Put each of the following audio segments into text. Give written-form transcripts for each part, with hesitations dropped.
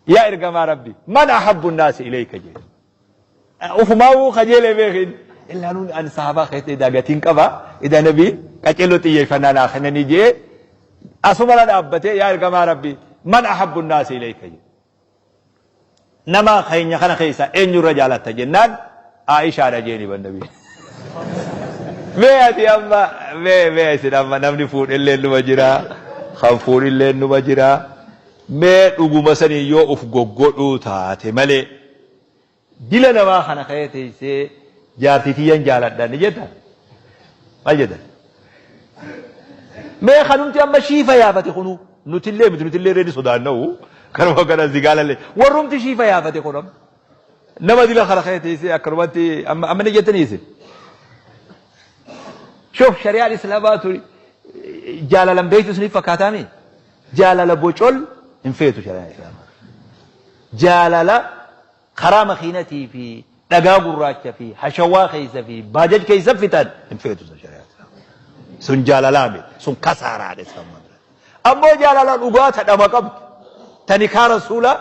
Yaa ergamaa Rabbi, man ahabbu naasi ilayka jee. Ufumaawuu kajeelee beekin. Illaa nuun ani sahabaa keessatti edaa gatiin qaba. Edaa nabiin qaceelloo xiyyeeffannaa naa kennanii jee asumara dhaabbatee, yaa ergamaa Rabbi, man ahabbu naasi ilayka jee. Nama keenya kana keessaa eenyurra jaalatta jennaan, Aishaadha jeeni ban nabiin. Mee ati amma mee mee isin amma namni fuudhellee numa jira, kan fuudhillee numa jira. Mee dhuguma sanii yoo uf goggodhuu taate malee, dila namaa kana ka'ee teessee jaartii tiyyan jaaladha ni jetta? Maal jettan? Mee kanumti amma shiifa yaafate kunuu, nutillee miti, nutillee reedi sodaanna'u kanuma kana zigaalallee, warrumti shiifa yaafate kun amma nama dila kana ka'ee teessee akkanumatti amma amma ni jettanii isin? Shoof, shari'aan islaamaa tuni jaalalan beektu isiniif fakkaataami? Jaalala bocol hin feetu shari'aan islaamaa. Jaalala karaa makiinatii fi dhagaa gurraacha fi hashawaa keessa fi baajaj keessa fixan hin feetu sun shari'aan islaamaa. Sun jaalalaa miti. Sun kasaaraadha islaamaa biratti. Ammoo jaalala dhugaa ta dhama qabdu, ta nikaa rasuulaa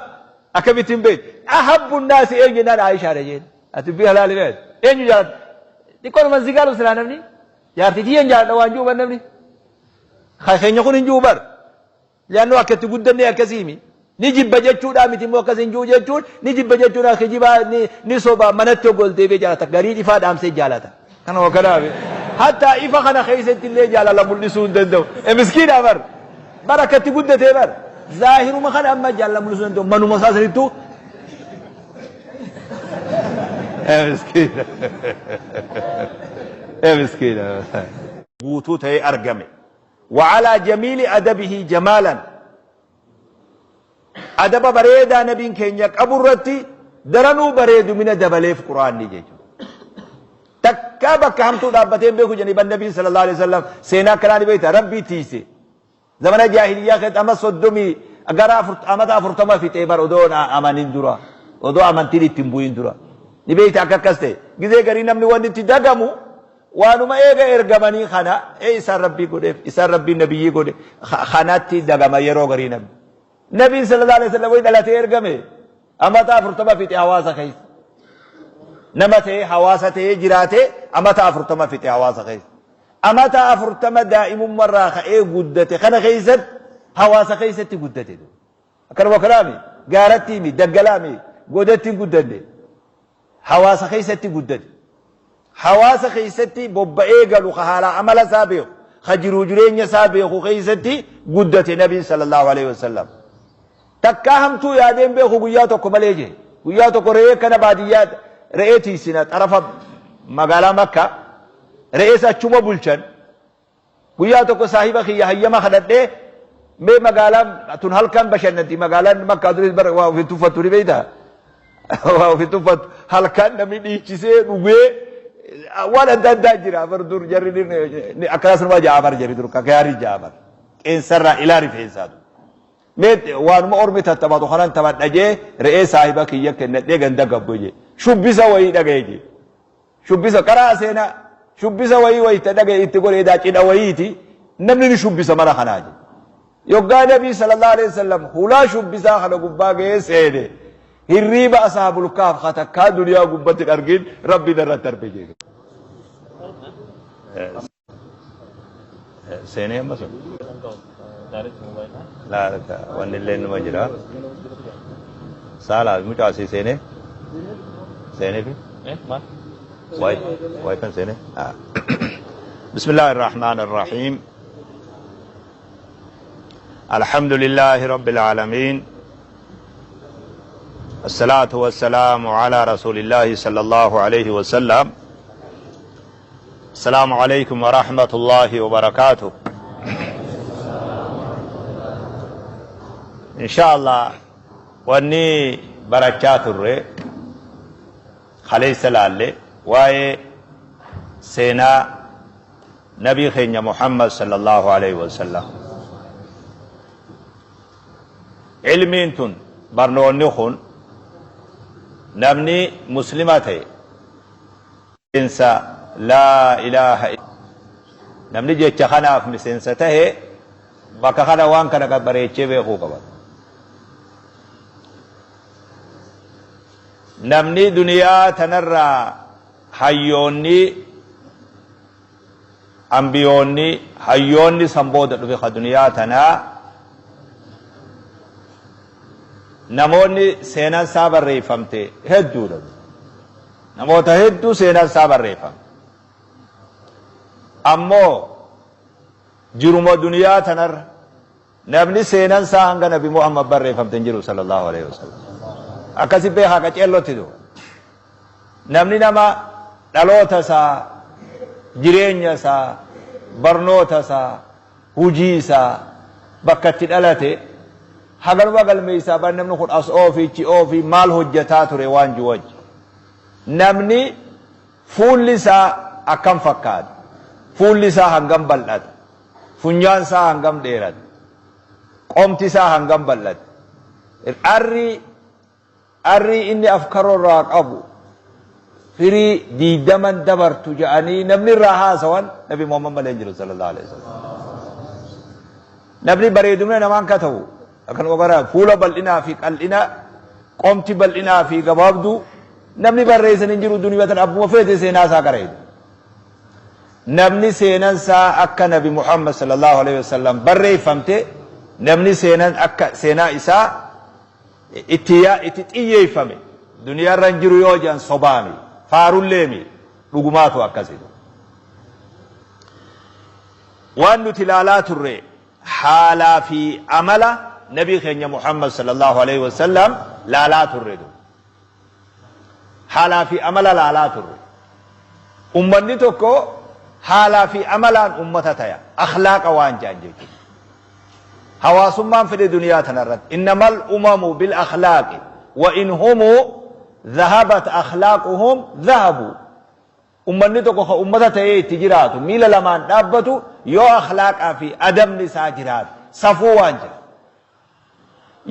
akkamitti hin beektu. Ahabbu naasi eenyu jennaan Aayishaadha jeen. Ati dubbii halaali beektu. Eenyu jaalata? Xiqqoodhuma zigaalu silaa namni. Jaartii tiyyan jaaladha waan jiru bar namni. Keenya kun hin jiru bar. Li'annoo akka itti guddanne akkasii mi. Ni jibba jechuudhaa miti immoo akkas hin jiru jechuun, ni jibba jechuudha kijibaa, ni soba. Manatti ogol deebi'ee jaalata. Garii ifaa dhaamsee jaalata. Kanuma kanaaf. Hatta ifa kana keessatti illee jaalala mul'isuu hin danda'u. E miskiina bar. Bar akka itti guddatee bar. Zaahiruma kana amma jaalala mul'isuu hin danda'u. Manuma isaa sanittuu. E miskiina. E miskiina. Guutuu ta'ee argame. Wa'alaa jamiili adabihi jamaalan. Adaba bareedaa nabiin keenya qabu irratti daranuu bareedumina dabaleef quraanni jechuudha. Takkaa bakka hamtuu dhaabbatee hin beeku jedhanii ban nabiin sallallahu alaihi wasallam. Seenaa akkanaa ni beekta, rabbii tiise. Zamana jaahiliyyaa keessatti amma 30 gara amata 40 fixee bar odoo amanin dura, odoo amantiin itti hin bu'in dura. Ni beekta akka akkas ta'e. Gizee garii namni wanni itti dagamu waanuma eega ergamanii kana isaan rabbii godheef, isaan rabbii nabiyyii godhe kanatti dagama yeroo garii namni. Nabiin sallallahu alaihi wasallam wayi dhalatee ergame amata 40 fixe hawaasa keessa. Nama ta'ee hawaasa ta'ee jiraatee amata 40 fixe hawaasa keessa. Amata 40 daa'imummarraa ka'ee guddate kana keessatti hawaasa keessatti guddate. Akkanuma kanaami gaaratti mi daggalaami godatti hin guddanne, hawaasa keessatti guddate. Hawaasa keessatti bobba'ee galu, ka haala amala isaa beeku, ka jiruu jireenya isaa beeku keessatti guddate nabiin sallallahu alaihi wasallam. Takkaa hamtuu yaadeen beeku guyyaa tokko malee jee. Guyyaa tokko re'ee kana baadiyyaa re'ee tiisina, xarafa magaalaa Makka re'ees achuma bulchan. Guyyaa tokko saahiba kiyya hayyama kadhadhee, mee magaalaan tun halkan bashannanti, magaalaan Makkaa duris bara waa ofi tuffattu ni beektaa? Waa ofi tuffattu, halkan namni dhiichisee dhugee waan adda addaa jira bar dur jarri akkanas nama ja'a bar jarri dur kakaarii ja'a bar qeensarraa ilaa rifeensaatu. Mee waanuma ormi tattaphatu kanan taphadha jee re'ee saahiba kiyya kennadhee ganda gabbu jee. Shubbisa wayii dhaga'e jee. Shubbisa karaa seenaa shubbisa wayii wayita dhaga'e itti godhe, edaa cidha wayiiti, namni ni shubbisa mana kanaa jedhe. Yoggaa Nabii sallallahu alaihi wasallam hulaa shubbisaa kana gubbaa ga'ee seene, hirriiba asaabul kaaf ka takkaa duniyaa gubbatti hin argin Rabbiin irratti darbe jedhe. Seenee amma sun. Laata wanni illee numa jira. Saala mucaa asii seenee. Seenee fi. Waay waay kan seenee. بسم الله الرحمن الرحيم. الحمد لله رب العالمين، الصلاة والسلام على رسول الله صلى الله عليه وسلم. السلام عليكم ورحمة الله وبركاته. إن شاء الله wanni barachaa turre kaleessa laalle waa'ee seenaa nabii keenya Muhammad sallallahu alaihi wasallam. Ilmiin tun, barnoonni kun, namni muslima ta'e miseensa laa ilaaha, namni jecha kanaaf miseensa tahe bakka kana waan kana bareechee beekuu qaba. Namni duniyaa tanarraa hayyoonni ambiyoonni hayyoonni san booda dhufe ka duniyaa tanaa namoonni seenaan isaa barreeffamte hedduudha. Namoota hedduu seenaan isaa barreeffamte. Ammoo jiruma duniyaa tanarra namni seenaan isaa hanga Nabi Muhammad barreeffamte hin jiru sallallahu alaihi wasallam. Akkasi beekaa qaceellotti du. Namni nama dhaloota isaa, jireenya isaa, barnoota isaa, hujii isaa, bakka itti dhalate haganuma galmeessaa bar namni kun as oofi ichi oofi maal hojjataa ture waan jiru wajji. Namni fuulli isaa akkam fakkaata? Fuulli isaa hangam bal'ata? Funyaan isaa hangam dheerata? Qomti isaa hangam bal'ata? Arrii arrii inni afkaroo irraa qabu firii diiddaman dabartu jedhanii namni irraa haasawan Nabi Muhammad malee hin jiru sallallahu alaihi wasallam. Namni bareedumna namaan ka ta'u akkanuma bara fuula bal'inaa fi qal'ina qomti bal'inaa fi gabaabduu namni barreessan hin jiru duniyaa tan abbuma feete seenaa isaa qareedu. Namni seenan isaa akka Nabi Muhammad sallallahu alaihi wasallam barreeffamte namni seenan akka seenaa isaa itti yaa itti xiyyeeffame duniyaa irra hin jiru yoo jedhan sobaami faarulleemi dhugumaatu akkasi. Waan nuti ilaalaa turre haalaa fi amala nabii keenya Muhammad sallallahu alaihi wasallam laalaa turre du. Haalaa fi amala laalaa turre. Ummanni tokko haalaa fi amalaan ummata taya. Akhlaaqa waan jedhan jechuudha. Hawaasummaan fedhe duniyaa tanarratti. Innamal umamu bil akhlaaqi wa in humu dhahabat akhlaaquhum dhahabu. Ummanni tokko ka ummata ta'ee itti jiraatu miila lamaan dhaabbatu yoo akhlaaqaa fi adabni isaa jiraate safuu waan jira.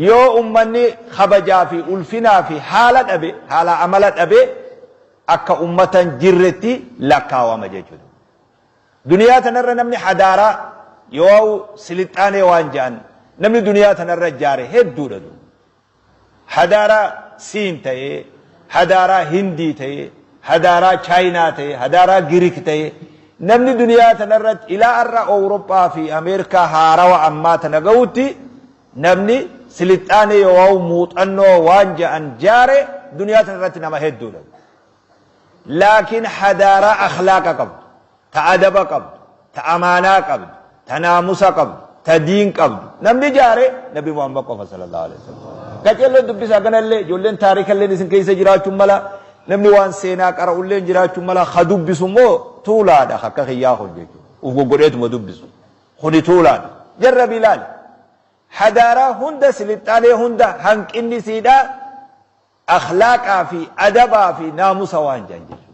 Yoo ummanni kabajaa fi ulfinaa fi haala dhabe haala amala dhabe akka ummata hin jirretti lakkaawama jechuudha. Duniyaa tanarra namni hadaaraa yoo silixxaanee waan jedhan namni duniyaa tanarra ijaare hedduudha. Hadaaraa Siin ta'ee, hadaaraa Hindii ta'ee, hadaaraa Chaayinaa ta'ee, hadaaraa Giriik ta'ee, namni duniyaa tanarratti ilaa har'a Awurooppaa fi Ameerikaa haarawa ammaa tana gahutti namni silixxaanee yoo muuxannoo waan ja'an jaare duniyaa tanarratti nama hedduudha. Laakiin hadaaraa akhlaaqa qabdu, ta adaba qabdu, ta amaanaa qabdu, ta naamusa qabdu, ta diin qabdu. Namni jaare Nabi Muhammad qofa sallallahu alaihi wasallam. Qaceelloo dubbisaa kanallee ijoolleen taarikalleen isin keessa jiraachuun mala namni waan seenaa qara'ulleen jiraachuun mala ka dubbisu immoo tuulaadha akka kiyyaa kun jechuudha. Uf goggodheetuma dubbisu. Kuni tuulaadha. Jarrabi ilaali. Hadaaraa hunda silixxaanee hunda hanqinni siidhaa akhlaaqaa fi adabaa fi naamusa waan jedhan jechuudha.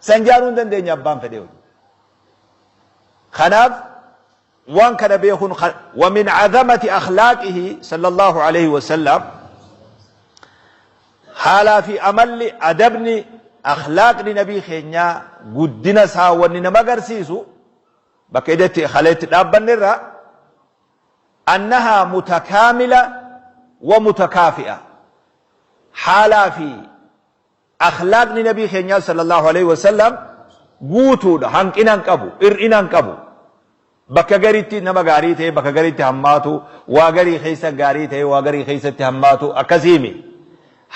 San jaaruu hin dandeenye abbaan fedhee hojii. Kanaaf waan kana beekuun wa min azamati akhlaaqihi sallallahu alaihi wasallam haalaa fi amalli adabni akhlaaqni nabii keenyaa guddina isaa wanni nama agarsiisu bakka idetti kaleetti dhaabbanne irraa annahaa mutakaamila wa mutakaafi'a haalaa fi akhlaaqni nabii keenyaa sallallahu alaihi wasallam guutuudha hanqina hin qabu hir'ina hin qabu bakka garitti nama gaarii ta'e bakka garitti hammaatu waa garii keessa gaarii ta'e waa garii keessatti hammaatu akkasiimi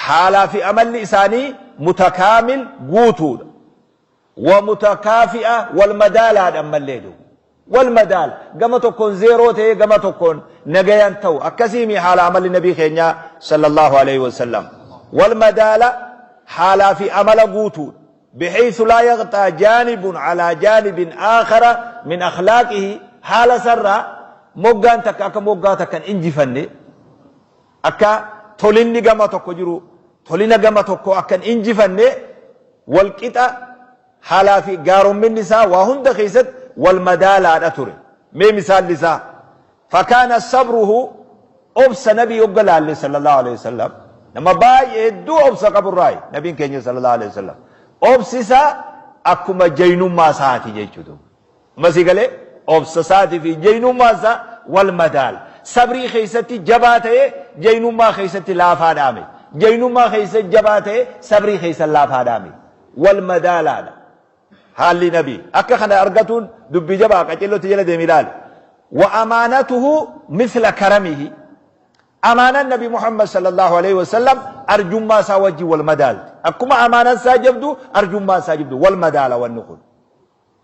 haalaa fi amalli isaanii mutakaamil guutuudha Wa mutakaafi'a wal madaalaadha ammallee duuba. Wal madaala. Gama tokkoon zeeroo ta'ee gama tokkoon nagayan ta'u. Akkasiimi haala amalli nabii keenyaa sallallahu alaihi wasallam. Wal madaala haalaa fi amala guutuudha. Bihaythu laa yaqxaa jaanibun alaa jaanibin aakhara min akhlaaqihi haala sarraa moggaan takka akka moggaa takka hin injifanne akka tolinni gama tokko jiru tolina gama tokko akka hin injifanne wal qixa haalaa fi gaaromminni isaa waa hunda keessatti wal madaalaadha ture. Mee misaalli isaa fakaana sabruhu obsa nabii hogga laalle sallallahu alaihi wasallam nama baay'ee hedduu obsa qaburraayi nabiin keenya sallallahu alaihi wasallam obsi isaa akkuma jaynummaa isaati jechuudha. Amma sii galee obsa isaatii fi jaynummaan isaa wal madaala. Sabrii keessatti jabaa ta'ee jaynummaa keessatti laafaa dhaame. Jaynummaa keessa jabaa ta'e sabrii keessa laafaadhaa miti. Wal madaalaadha. Haalli nabii akka kana argatuun dubbii jabaa qacellotti jala deemi ilaali. Wa amaanatuhu mithla karamihi. Amaanaan Nabi Muhammad sallallahu alaihi wasallam arjummaa isaa wajjin wal madaalti. Akkuma amaanaan isaa jabdu arjummaan isaa jabdu wal madaala wanni kun.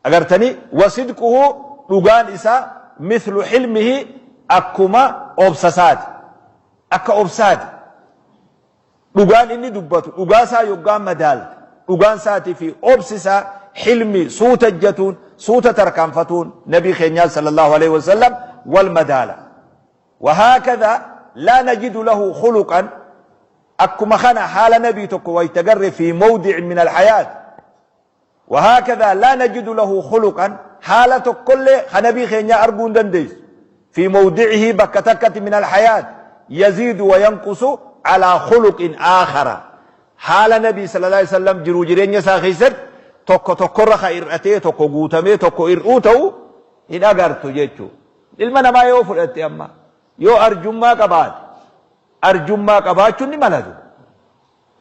Agartanii wasidquhu dhugaan isaa mithlu hilmihi akkuma obsa isaati. Akka obsaati. Dhugaan inni dubbatu dhugaa isaa yoggaa madaalte dhugaan isaatii fi obsi isaa hilmi suuta ejjatuun suuta tarkaanfatuun nabii keenyaa sallallahu alaihi wasallam wal madaala. Wahaakadha laa najidu lahu khuluqan akkuma kana haala nabii tokko wayta garre fi mawdi'in min alhayaat Wahaakadhaa laa najidu lahu khuluqan haala tokkollee ka nabii keenyaa arguu hin dandeessu. Fi mawdicihii bakka takkatti min alhayaat yaziidu wa yanqusu alaa khuluqin aakhara. Haala nabii sallallahu alaihi wasallam jiruu jireenya isaa keessatti tokko tokkorra ka hir'atee tokko guutamee tokko hir'uu ta'u hin agartu jechuudha. Ilma namaa yoo fudhatte amma yoo arjummaa qabaate arjummaa qabaachuun ni mala duuba.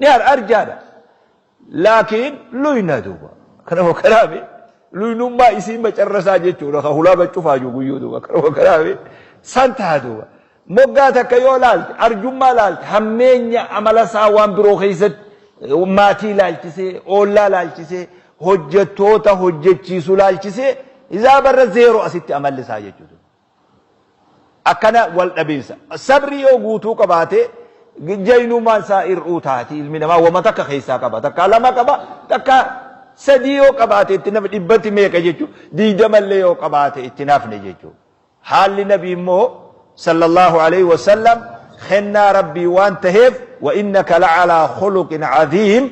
Ni arjaadha. Laakiin luyna duuba. Kanuma kanaami luynummaa isii macarrasaa jechuudha. Ka hulaa gaccufaa jiru guyyuu duuba. Kanuma kanaami san ta'a duuba. Moggaa takka yoo laalte arjummaa laalte hammeenya amala isaa waan biroo keessatti maatii laalchisee oollaa laalchisee hojjettoota hojjechiisu laalchisee isaa barra zeeroo asitti amalli isaa jechuudha. Akkana wal dhabiinsa. Sabrii yoo guutuu qabaate jaynummaan isaa hir'uu taati. Ilmi namaa wama takka keessaa qaba. Takka lama qaba. Takka sadii yoo qabaate itti nafne dhibbatti meeqa jechuudha. Digdamallee yoo qabaate itti nafne jechuudha. Haalli nabii immoo sallallahu alaihi wasallam kennaa rabbii waan taheef wa innaka la'alaa khuluqin cadiim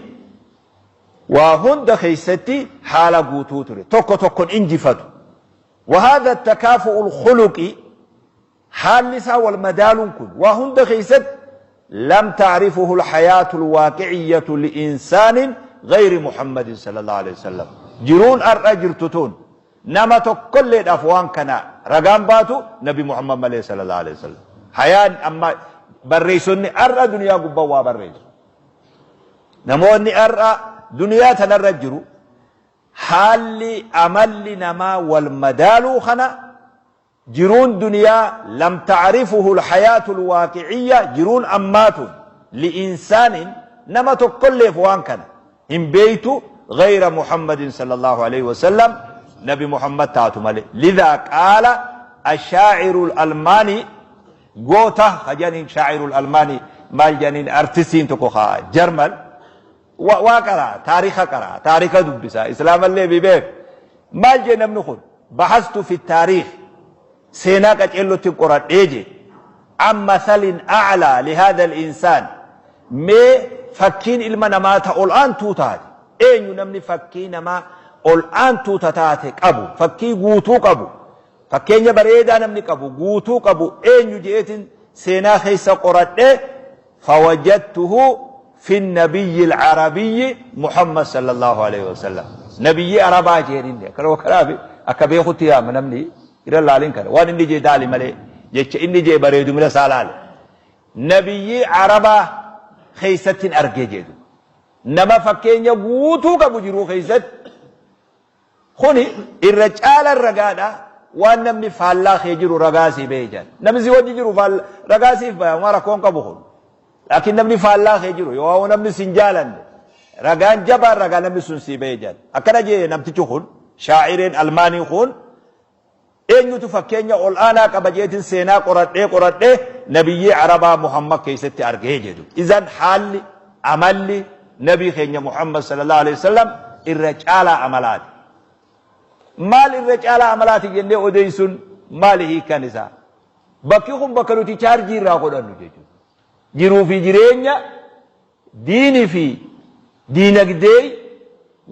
waa hunda keessatti haala guutuu ture. Tokko tokkon injifatu. Wahaadha takaafu'ul khuluqi haalli isaa wal madaaluun kun waa hunda keessatti lam ta'rifuhu alhayaatu alwaaqi'iyyatu li'insaanin gayri Muhammadin sallallahu alaihi wasallam. Jiruun har'a jirtu tun nama tokkolleedhaaf waan kana ragaan baatu Nabi Muhammad malee sallallahu alaihi wasallam. Hayaan amma barreessonni har'a duniyaa gubbaa waa barreessu. Namoonni har'a duniyaa tanarra jiru Haalli amalli namaa wal madaaluu kana jiruun duniyaa lam ta'rifuhu alhayaatu alwaaqiciyya jiruun ammaa tun li'insaanin nama tokkolleef waan kana hin beeytu gayra Muhammadin sallallahu alayhi wasallam nabi Muhammad taatu malee. Lidhaa qaala ashaaciru almaanii goota ka jedhaniin shaaciru almaanii maal jedhaniin artistiin tokko ka Jarman Wa waa qara'a, taarika qara'a, taarika dubbisa, islaamallee bi beeku. Maal jee namni kun? Bahastu fi taariikh. Seenaa qaceellotti qoradhee jee. An masalin a'laa lihaadha al-insaan. Mee fakkiin ilma namaa ta ol aantuu taate. Eenyu namni fakkii namaa ol aantuu ta taate qabu, fakkii guutuu qabu, fakkeenya bareedaa namni qabu, guutuu qabu eenyu jeetin seenaa keessa qoradhee Fawajadtuhu fi nabiyyi al-arabiyyi Muhammad sallallahu alaihi wasallam. Nabiyyi Arabaa jeen inni akkana kanaafi akka beekutti yaama namni irra laalin kana waan inni jee daali malee jecha inni jee bareedumina isaa laale. Nabiyyi Arabaa keessatti hin argee jedhu. Nama fakkeenya guutuu qabu jiruu keessatti Kuni irra caalaan ragaadha waan namni faallaa kee jiru ragaa sii bahe jedhan. Namni si wajji jiru ragaa siif baya homaa rakkoon qabu kun. Laakiin namni faallaa kee jiru yoo namni sin jaalanne ragaan jabaan ragaa namni sun sii bahe jedhan. Akkana jee namtichi kun shaa'ireen almaanii kun Eenyutu fakkeenya ol aanaa qaba jeetin seenaa qoradhee qoradhee nabiyyii Arabaa Muhammad keessatti argee jedhu. Izan haalli, amalli nabii keenya Muhammad sallallahu alaihi wasallam irra caalaa amalaati. Maal irra caalaa amalaati jennee odeessuun maali hiikkaan isaa? Bakki kun bakka nuti chaarjii irraa godhannu jechuudha. Jiruu fi jireenya diinii fi diinagdee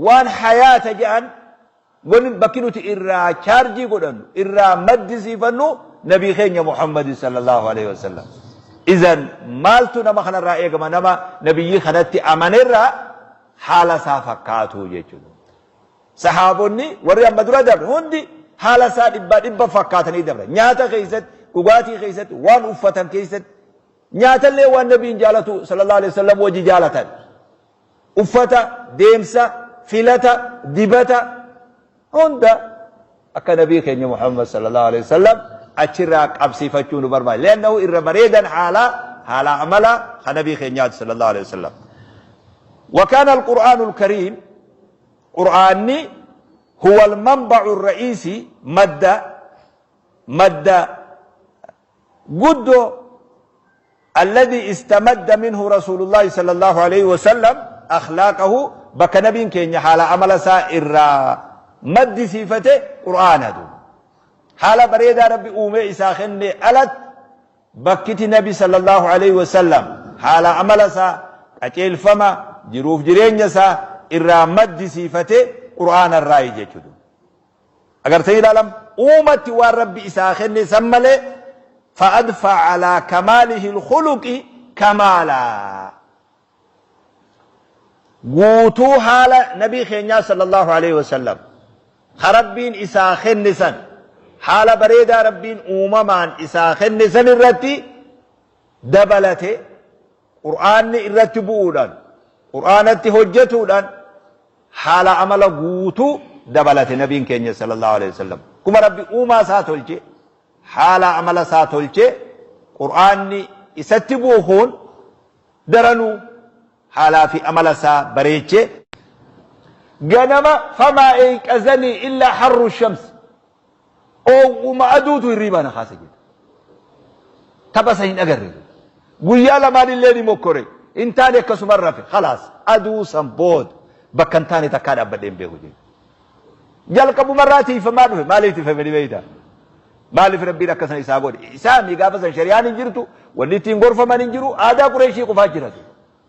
waan hayaata jedhan Wanni bakki nuti irraa chaarjii godhannu, irraa maddisiifannu nabii keenya Muhammad sallallahu alaihi wasallam. Izan maaltu nama kanarraa eegama nama nabiyyii kanatti amanerraa haala isaa fakkaatu jechuudha. Sahaabonni warri amma dura dabre hundi haala isaa dhibbaa dhibba fakkaatanii dabre. Nyaata keessatti, dhugaatii keessatti, waan uffatan keessatti. Nyaatallee waan nabiin jaalatu sallallahu alaihi wasallam wajji jaalatan. Uffata, deemsa, filata, dibata hunda akka nabii keenya Muhammad sallallahu alaihi wasallam achirraa qabsiifachuu nu barbaada. Li'annahu irra bareedan haalaa haala amala ka nabii keenyaati sallallahu alaihi wasallam. وكان القرآن الكريم قرآني هو المنبع الرئيسي مد مد قدو الذي استمد منه رسول الله صلى الله عليه وسلم أخلاقه بك نبي كين حال عمل سائر مد صفته قرآن دو حال بريدا ربي أومي إساخن ألت بكت نبي صلى الله عليه وسلم حال عمل سا أجيل فما جروف جرين سا إرى مد صفته قرآن الرأي جيتشدو Agartanii ilaalam uumatti waan Rabbi isaa kenne san malee fa'adfa alaa kamaalihi lkhuluqi kamaalaa. Guutuu haala nabii keenyaa sallallahu alaihi wasallam ka Rabbiin isaa kenne san haala bareedaa Rabbiin uumamaan isaa kenne san irratti dabalate Qur'aanni irratti bu'uudhaan Qur'aanatti hojjetuudhaan haala amala guutuu dabalate nabiin keenya sallallahu alaihi wasallam. Kuma Rabbi uumaa isaa tolche, haala amala isaa tolche, Qur'aanni isatti bu'uun daranuu haalaa fi amala isaa bareeche. Ganama famaa eyqazanii illaa harru shams. Oowwuma aduutu hirriibaa na kaase jedhe. Tapha isa hin agarre. Guyyaa lamaan illee ni mokkore. Hin taane akkasuma rafe. Khalaas aduu san booda bakka hin taane takkaa dhaabbadhee hin beeku jedhe. Jalqabumarraa tiifamaa dhufe. Maaliif tiifame ni beektaa? Maaliif Rabbiin akkasana isaa godhe? Isaami gaafa san shari'aan hin jirtu, wanni ittiin gorfaman hin jiru, aadaa Qureeshii qofaa jira.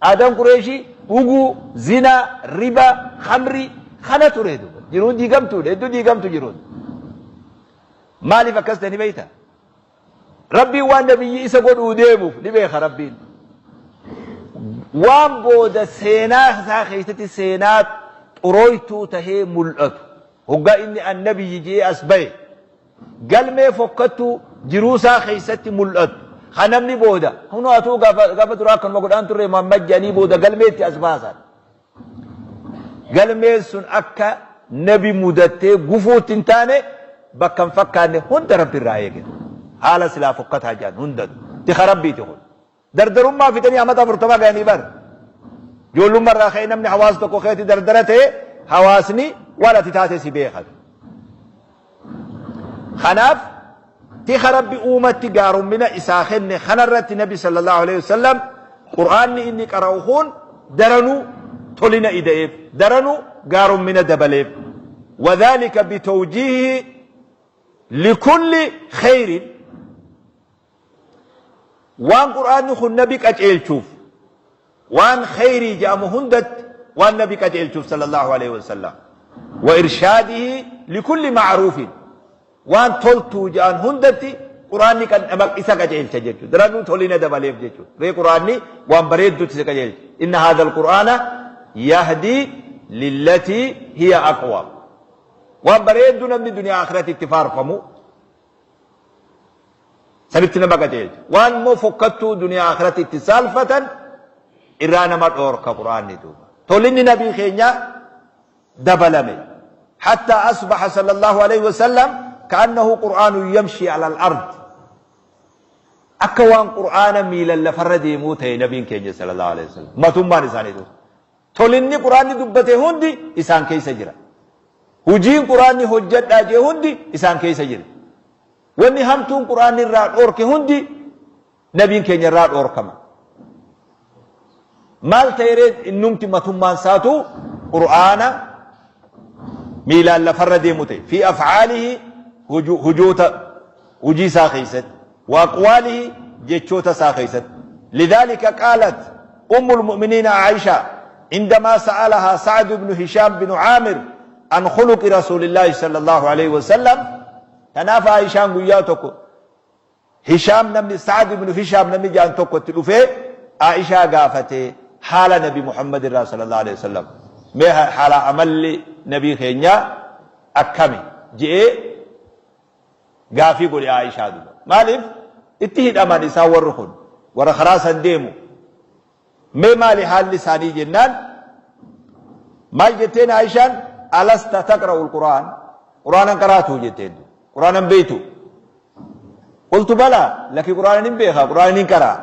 Aadaan Qureeshii dhuguu, zinaa, ribaa, khamrii kana ture duuba. Jiruun diigamtuudha, hedduu diigamtu jiruun. Maaliif akkas ta'e ni beektaa? Rabbiin waan nabiyyi isa godhuu deemuuf ni beeka Rabbiin. Waan booda seenaa isaa keessatti seenaa xurooytuu tahee mul'atu. Hoggaa inni annabiyyi je'ee as bahe galmee fokkattuu jiruu isaa keessatti mul'attu. Ka namni booda kunoo atuu gaafa gaafa duraa akkanuma godhaan turre Muhammad jedhanii booda galmee itti as baasan. Galmeen sun akka nabi mudattee gufuutti hin taane bakka hin fakkaanne hunda Rabbi irraa eege. Haala silaa fokkataa jedhan hundatu. Tika Rabbiiti kun. Dardarummaa fixanii amata 40 gahanii bar. Ijoollummaa irraa ka'ee namni hawaasa tokko keessatti dardara ta'e hawaasni waan ati taate si beeka. Kanaaf tika Rabbi uumatti gaarummina isaa kenne kanarratti Nabi sallallahu alaihi wasallam Qur'aanni inni qara'u kun daranuu tolina ida'eef daranuu gaarummina dabaleef. Wadhaalika bitawjiihi likulli khayrin Waan Qur'aanni kun nabi qaceelchuuf, waan kheyrii je'amu hundatti waan nabi qaceelchuuf sallallahu aleyhi wasallam. Wa irshaadihi likulli ma'ruufin. Waan toltuu je'an hundatti Qur'aanni kan nama isa qaceelcha jechuudha. Daranuu tolina dabaleef jechuudha. Ree Qur'aanni waan bareeddutti isa qajeelcha. Inna haadha al-Qur'aana yahdii lillatii hiya aqwam. Waan bareedduu namni duniyaa akhiratti itti faarfamu Sanitti nama qajeelcha. Waan immoo fokkattuu duniyaa akhiratti itti saalfatan irraa nama dhoorka Qur'aanni duuba. Tolinni nabii keenyaa dabalame. Hatta asbaha sallallahu alayhi wa sallam ka'annahu Qur'aanu yamshi ala al-ard. Akka waan Qur'aana miilan lafarra deemuu ta'e nabiin keenya sallallahu alayhi wa sallam. Matummaan isaanii duuba. Tolinni Qur'aanni dubbate hundi isaan keessa jira. Hujiin Qur'aanni hojjadhaa jee hundi isaan keessa jira. Wanni hamtuun Qur'aanni irraa dhoorke hundi nabiin keenya irraa dhoorkama. Maal ta'e innumti matummaan isaatu Qur'aana miilaan lafarra deemu ta'e. Fi af'aalihi hujoota hujii isaa keessatti. Wa aqwaalihi jechoota isaa keessatti. Lidhaalika qaalat ummul mu'miniina Aisha عندما سألها سعد بن هشام بن عامر عن خلق رسول الله صلى الله عليه وسلم. Kanaaf Aishaan guyyaa tokko Hishaam namni Sa'ad ibn Hishaam namni jaan tokko itti dhufee Aishaa gaafate haala Nabi Muhammad irraa sallallahu alaihi wasallam mee haala amalli nabii keenyaa akkami je'ee gaafii godhe Aishaa duba. Maaliif itti hidhaman isaan warri kun? Warra karaa san deemu. Mee maali haalli isaanii jennaan maal jetteen Aishaan alasta taqra'ul Qur'aan Qur'aanan qaraatuu jetteen Qur'aanan beeytu qultu balaa laki Qur'aanan hin beeka Qur'aanan hin qaraa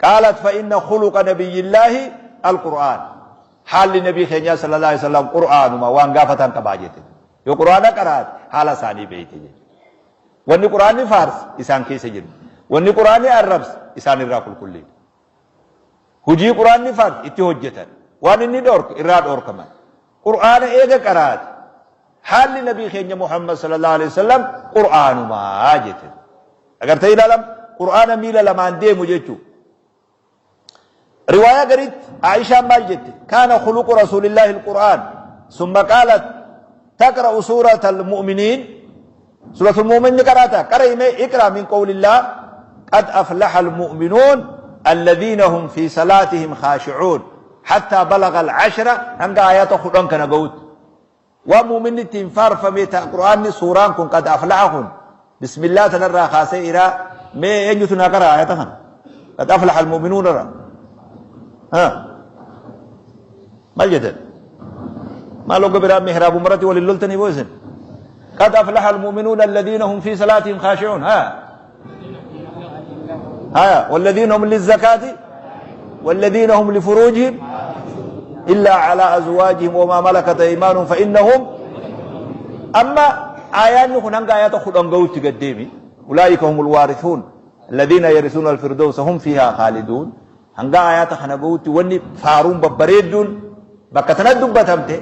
qaalat fa inna khuluqa nabiyyillaahi alqur'aan haalli nabii keenyaa sallallahu alaihi wasallam Qur'aanuma waan gaafatan qabaa jette yoo Qur'aana qaraate haala isaanii beeyte jechuudha. Wanni Qur'aanni faarse isaan keessa jiru. Wanni Qur'aanni arrabse isaan irraa qulqulliidha. Hujii Qur'aanni faarse itti hojjetan. Waan inni dhoorke irraa dhoorkaman. Qur'aana eega qaraate haalli nabii keenya Muhammad sallallahu alaihi wasallam Qur'aanumaa jette. Agartee ilaalam Qur'aana miila lamaan deemu jechuudha. Riwaayaa gariitti Aishaan maal jette? Kaana khuluqu Rasuulillaahi al-Qur'aan. Summa qaalat taqra'u suurata al-mu'miniin. Suuratul mu'min ni qaraata. Qara'i mee iqra min qawlillah qad aflaha al-mu'minuun alladhiina hum fi salaatihim khaashi'uun. Hattaa balaga al-ashra hanga ayata 10 kana ga'utti. Waan mu'minni ittiin faarfame ta Qur'aanni suuraan kun qad aflaha kun bismillah tanarraa kaasee iraa mee eenyutu naa qara'a ayata kana qad aflaha almu'minuun irra ha maal jettan maal hogga biraa mihraabu maratti waliin loltanii boo isin qad aflaha almu'minuun alladhiina hum fi salaatihim khaashi'uun ha haya walladhiina hum lizzakaati والذين هم لفروجهم إلا على أزواجهم وما ملكت أيمانهم فإنهم أما آيان كن هنگا آيات خدان قوت قديمي أولئك هم الوارثون الذين يرثون الفردوس هم فيها خالدون هنگا آيات خنا قوت وني فارون ببريدون بكتنا دبتمته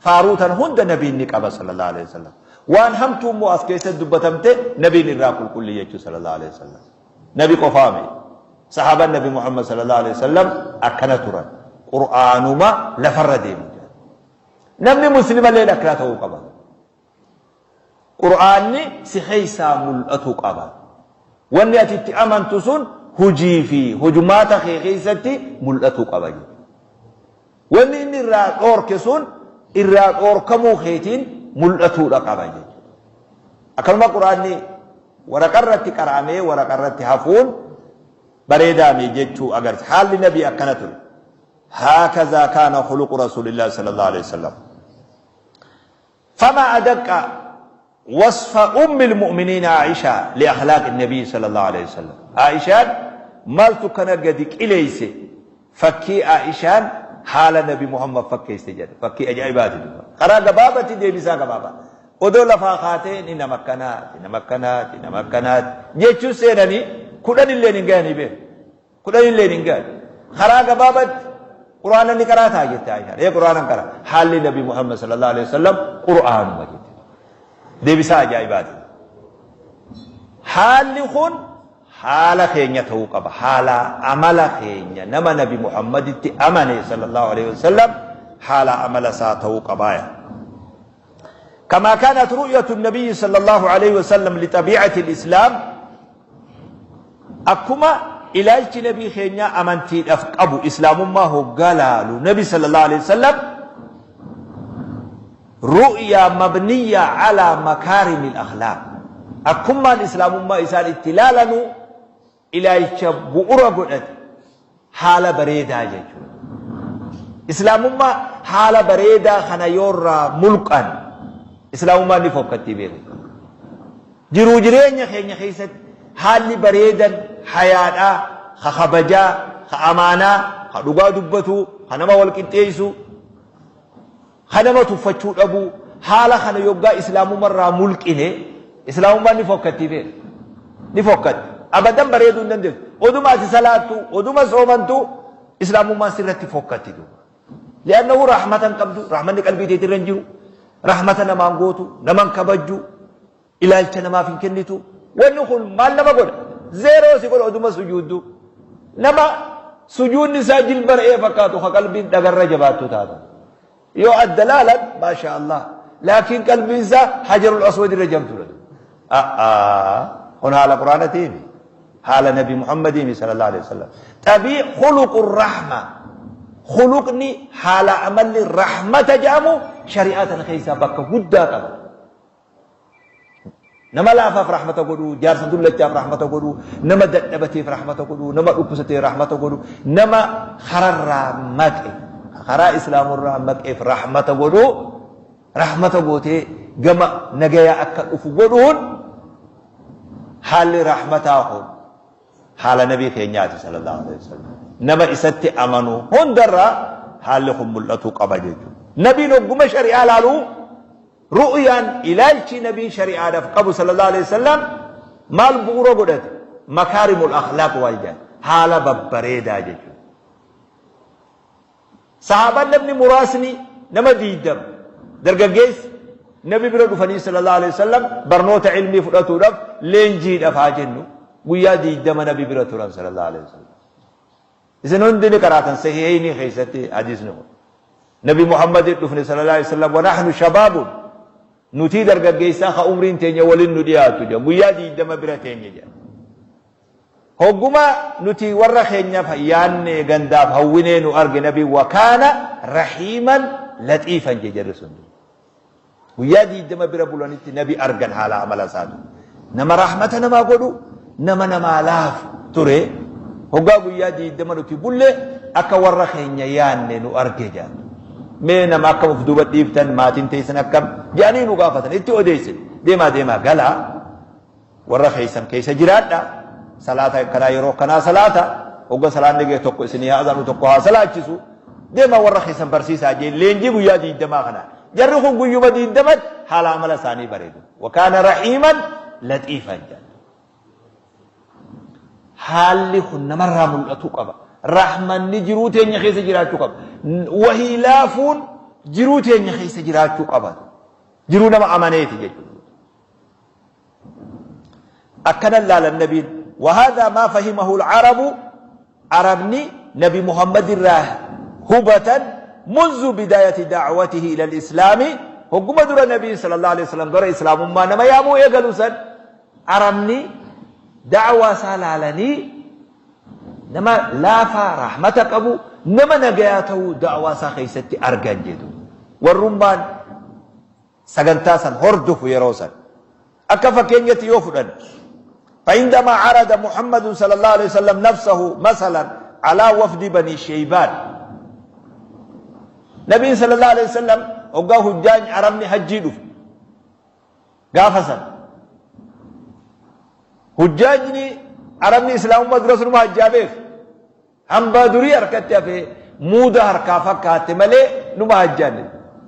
faaruu tan hunda nabiin ni qaba sallallahu alaihi wasallam waan hamtuu immoo as keessatti dubbatamte nabiin irraa qulqulli jechuu sallallahu alaihi wasallam Nabi qofaa miti. Sahaabaan Nabi Muhammad sallallahu alaihi wasallam akkana turan. Qur'aanuma lafarra deemu. Namni muslimallee akkana ta'uu qaba. Qur'aanni si keessaa mul'atu qaba. Wanni ati itti amantu sun hujii fi hojumaata kee keessatti mul'atu qaba jechuudha. Wanni inni irraa dhoorke sun irraa dhoorkamuu keetiin mul'atuudha qaba jechuudha. Akkanuma Qur'aanni waraqa irratti qara'amee waraqa irratti hafuun bareedaami jechuu agarsiisa. Haalli nabii akkana ture. Haakazaa kaana khuluqu rasuulillaahi sallallahu alaihi wasallam. Famaa adaqqa wasfa ummil mu'miniina Aishaa li akhlaaqi nabii sallallahu alaihi wasallam. Aishaan maaltu kana gadi qileeyse Fakkii Aa'ishaan haala Nabi Muhammad fakkeesse jedhe. Fakkii ajaa'ibaati duuba. Karaa gabaabatti deebisaa gabaabaa. Odoo lafaa kaatee inni nama akkanaati, nama akkanaati, nama akkanaati jechuun seenanii kudhan illeen hin gahanii beeku. Kudhan illeen hin gahan. Karaa gabaabatti Qur'aana ni qaraataa jette Aa'ishaan. Ee Qur'aana qara. Haalli Nabi Muhammad sallallahu alaihi wasallam Qur'aanuma jette. Deebisaa ajaa'ibaati. Haalli kun Haala keenya ta'uu qaba. Haala amala keenya nama Nabi Muhammaditti amane sallallahu alaihi wasallam haala amala isaa ta'uu qabaaya. كما كانت رؤية النبي صلى الله عليه وسلم لطبيعة الإسلام أكما إلالتي نبي خينيا أمنتي أبو إسلام ما هو قالوا نبي صلى الله عليه وسلم Ru'yaa mabniyya alaa makaarimil akhlaaq. Akkummaan Islaamummaa isaan itti laalanu ilaalcha bu'ura godhate haala bareedaa jechuudha. Islaamummaa haala bareedaa kana yoo irraa mulqan Islaamummaan ni fokkattii beeki. Jiruu jireenya keenya keessatti haalli bareedan hayaadhaa, ka kabajaa, ka amaanaa, ka dhugaa dubbatuu, ka nama wal qixxeessuu, Ka nama tuffachuu dhabuu, haala kana yoggaa islaamummarraa mulqine, islaamummaan ni fokkattii beeki. Ni fokkatti. Abadan bareeduu hin dandeessu. Oduma ati salaattu, oduma soomantu, islaamummaan sirratti fokkatti duuba. Li'annahu rahmata hin qabdu, rahmanni qalbii teetirra hin jiru, rahmata namaan gootu, nama hin kabajju, Ilaalcha namaaf hin kennitu. Wanni kun maal nama godha? Zeeroo si godha oduma sujuuddu. Nama sujuudni isaa jilba re'ee fakkaatu ka qalbiin dhagarra jabaattu taata. Yoo adda laalan maasha Allah. Laakiin qalbiin isaa hajarul aswad irra jamtuudha. A'aa kun haala quraanatiimi. Haala nabi Muhammadiimi sallallahu alaihi wasallam. Xabii khuluqur rahma. Khuluqni haala amalli rahmata jedhamu shari'aa tana keessaa bakka guddaa qaba. Nama laafaaf rahmata godhuu, jaarsa dullachaaf rahmata godhuu, nama dadhabateef rahmata godhuu, nama dhukkubsateef rahmata godhuu, nama kararraa maqe, karaa islaamurraa maqeef rahmata godhuu, rahmata gootee gama nagayaa akka dhufu godhuun haalli rahmataa kun haala nabii keenyaati sallallahu alaihi wasallam. Nama isatti amanu hundarraa haalli kun mul'atuu qaba jechuudha. Nabiin hogguma shari'aa laaluu Ru'yaan, ilaalchi Nabiin shari'aadhaaf qabu sallallahu aleyhi wa sallam maal bu'uura godhate? Makaarimul akhlaaq waan jedhan, haala babbareedaa jechuudha. Sahaabaan namni muraasni nama 20 dargaggeessi Nabi bira dhufanii sallallahu aleyhi wa sallam barnoota ilmii fudhatuudhaaf leenjiidhaaf haa jennu guyyaa 20 Nabi bira turan sallallahu aleyhi wa sallam. Isin hundi ni qaraatan sahihaynii keessatti hadiisni kun. Nabi Muhammadin dhufne sallallahu alaihi wasallam wa nahnu shabaabun nutii dargaggeessaa ka umriin teenya waliin nu dhiyaatu jedhan guyyaa 20 bira teenya jedhan. Hogguma nuti warra keenyaaf yaanne gandaaf hawwinee nu arge nabi wa kaana rahiiman laxiifan jee jarri sun. Guyyaa 20 bira bulanitti nabi argan haala amala isaatu. Nama rahmata namaa godhu, nama namaa laafu ture. Hoggaa guyyaa 20 nuti bulle akka warra keenya yaanne nu arge jedhan. Mee nama akkam of duuba dhiiftan maatiin teessan akkam jedhanii nu gaafatan itti odeessin. Deemaa deemaa galaa. Warra keessan keessa jiraadha. Salaata akkanaa yeroo akkanaa salaata. Hogga salaanni gahe tokko isinii haa azaanu tokko haa salaachisu. Deemaa warra keessan barsiisaa jee leenjii guyyaa diiddamaa kana. Jarri kun guyyuma diiddamatti haala amala isaanii bareedu. Wakaana rahiiman laxiifan jedhan. Haalli kun namarraa mul'atuu qaba. Rahmanni jiruu teenya keessa jiraachuu qaba. Wahii laafuun jiruu teenya keessa jiraachuu qaba. Jiruu nama amaneeti jechuudha. Akkana laalan nabiin. Wahaadaa maa fahimahu al-arabu Arabni nabi Muhammad irraa hubatan munzu bidaayati da'watihi ila al-islaami hogguma dura nabiin sallallahu alaihi wasallam gara islaamummaa nama yaamuu eegalu san Arabni da'waa isaa laalanii nama laafaa rahmata qabu nama nagayaa ta'uu da'waa isaa keessatti argan jedhu warrummaan sagantaa san hordofu yeroo san. Akka fakkeenyatti yoo fudhanne فعندما عرض محمد صلى الله عليه وسلم نفسه مثلا على وفد بني شيبان نبي صلى الله عليه وسلم وقا هجاج عربني حجي دف gaafa san hujjaajni arabni islaamummaa dura sunuma hajjaa beeku Hambaa durii harkatti hafe muuda harkaa fakkaatte malee numa hajjaanne.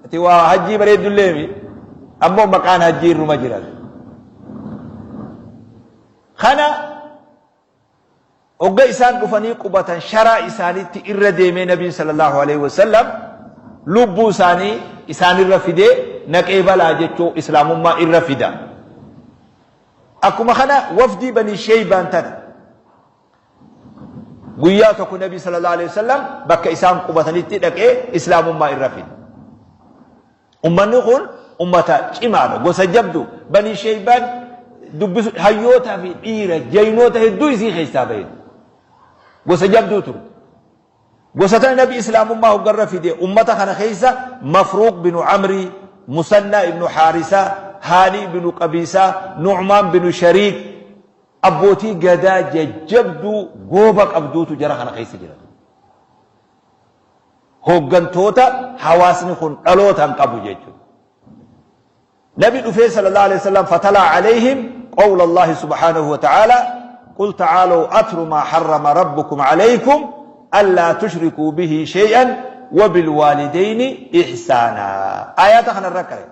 Ati waa hajjii bareeddullee mi ammoo maqaan hajjii irruma jira. Kana hogga isaan dhufanii qubatan sharaa isaaniitti irra deemee nabiin sallallahu alaihi wasallam lubbuu isaanii isaanirra fidee naqee balaa jechuu islaamummaa irra fida. Akkuma kana wafdii banii sheeybaan tana Guyyaa tokko Nabii sallallahu alaihi wasallam bakka isaan qubatanitti dhaqee islaamummaa irra fide. Ummanni kun ummata cimaadha, gosa jabdu. Banii Sheeybaan dubbisu hayyootaa fi dhiira jaynoota hedduu isii keessaa bahe. Gosa jabduu turte. Gosa tana Nabi islaamummaa hoggarra fide ummata kana keessa Mafruuq binu Amrii, Musannaa ibnu Haarisaa, Haanii binu Qabiisaa, Nu'maan binu Shariik, Abbootii Gadaa jajjabduu gooba qabduutu jara kana keessa jira. Hooggantoota hawaasni kun dhalootaan qabu jechuudha. Nabi dhufee sallallahu alaihi wasallam fatalaa alayhim qawla Allahi subhanahu wa ta'ala qul ta'aalaw atlu maa harrama rabbukum alaykum allaa tushrikuu bihi shay'an wa bilwaalidayni ihsaana. Aayaata kanarra qare.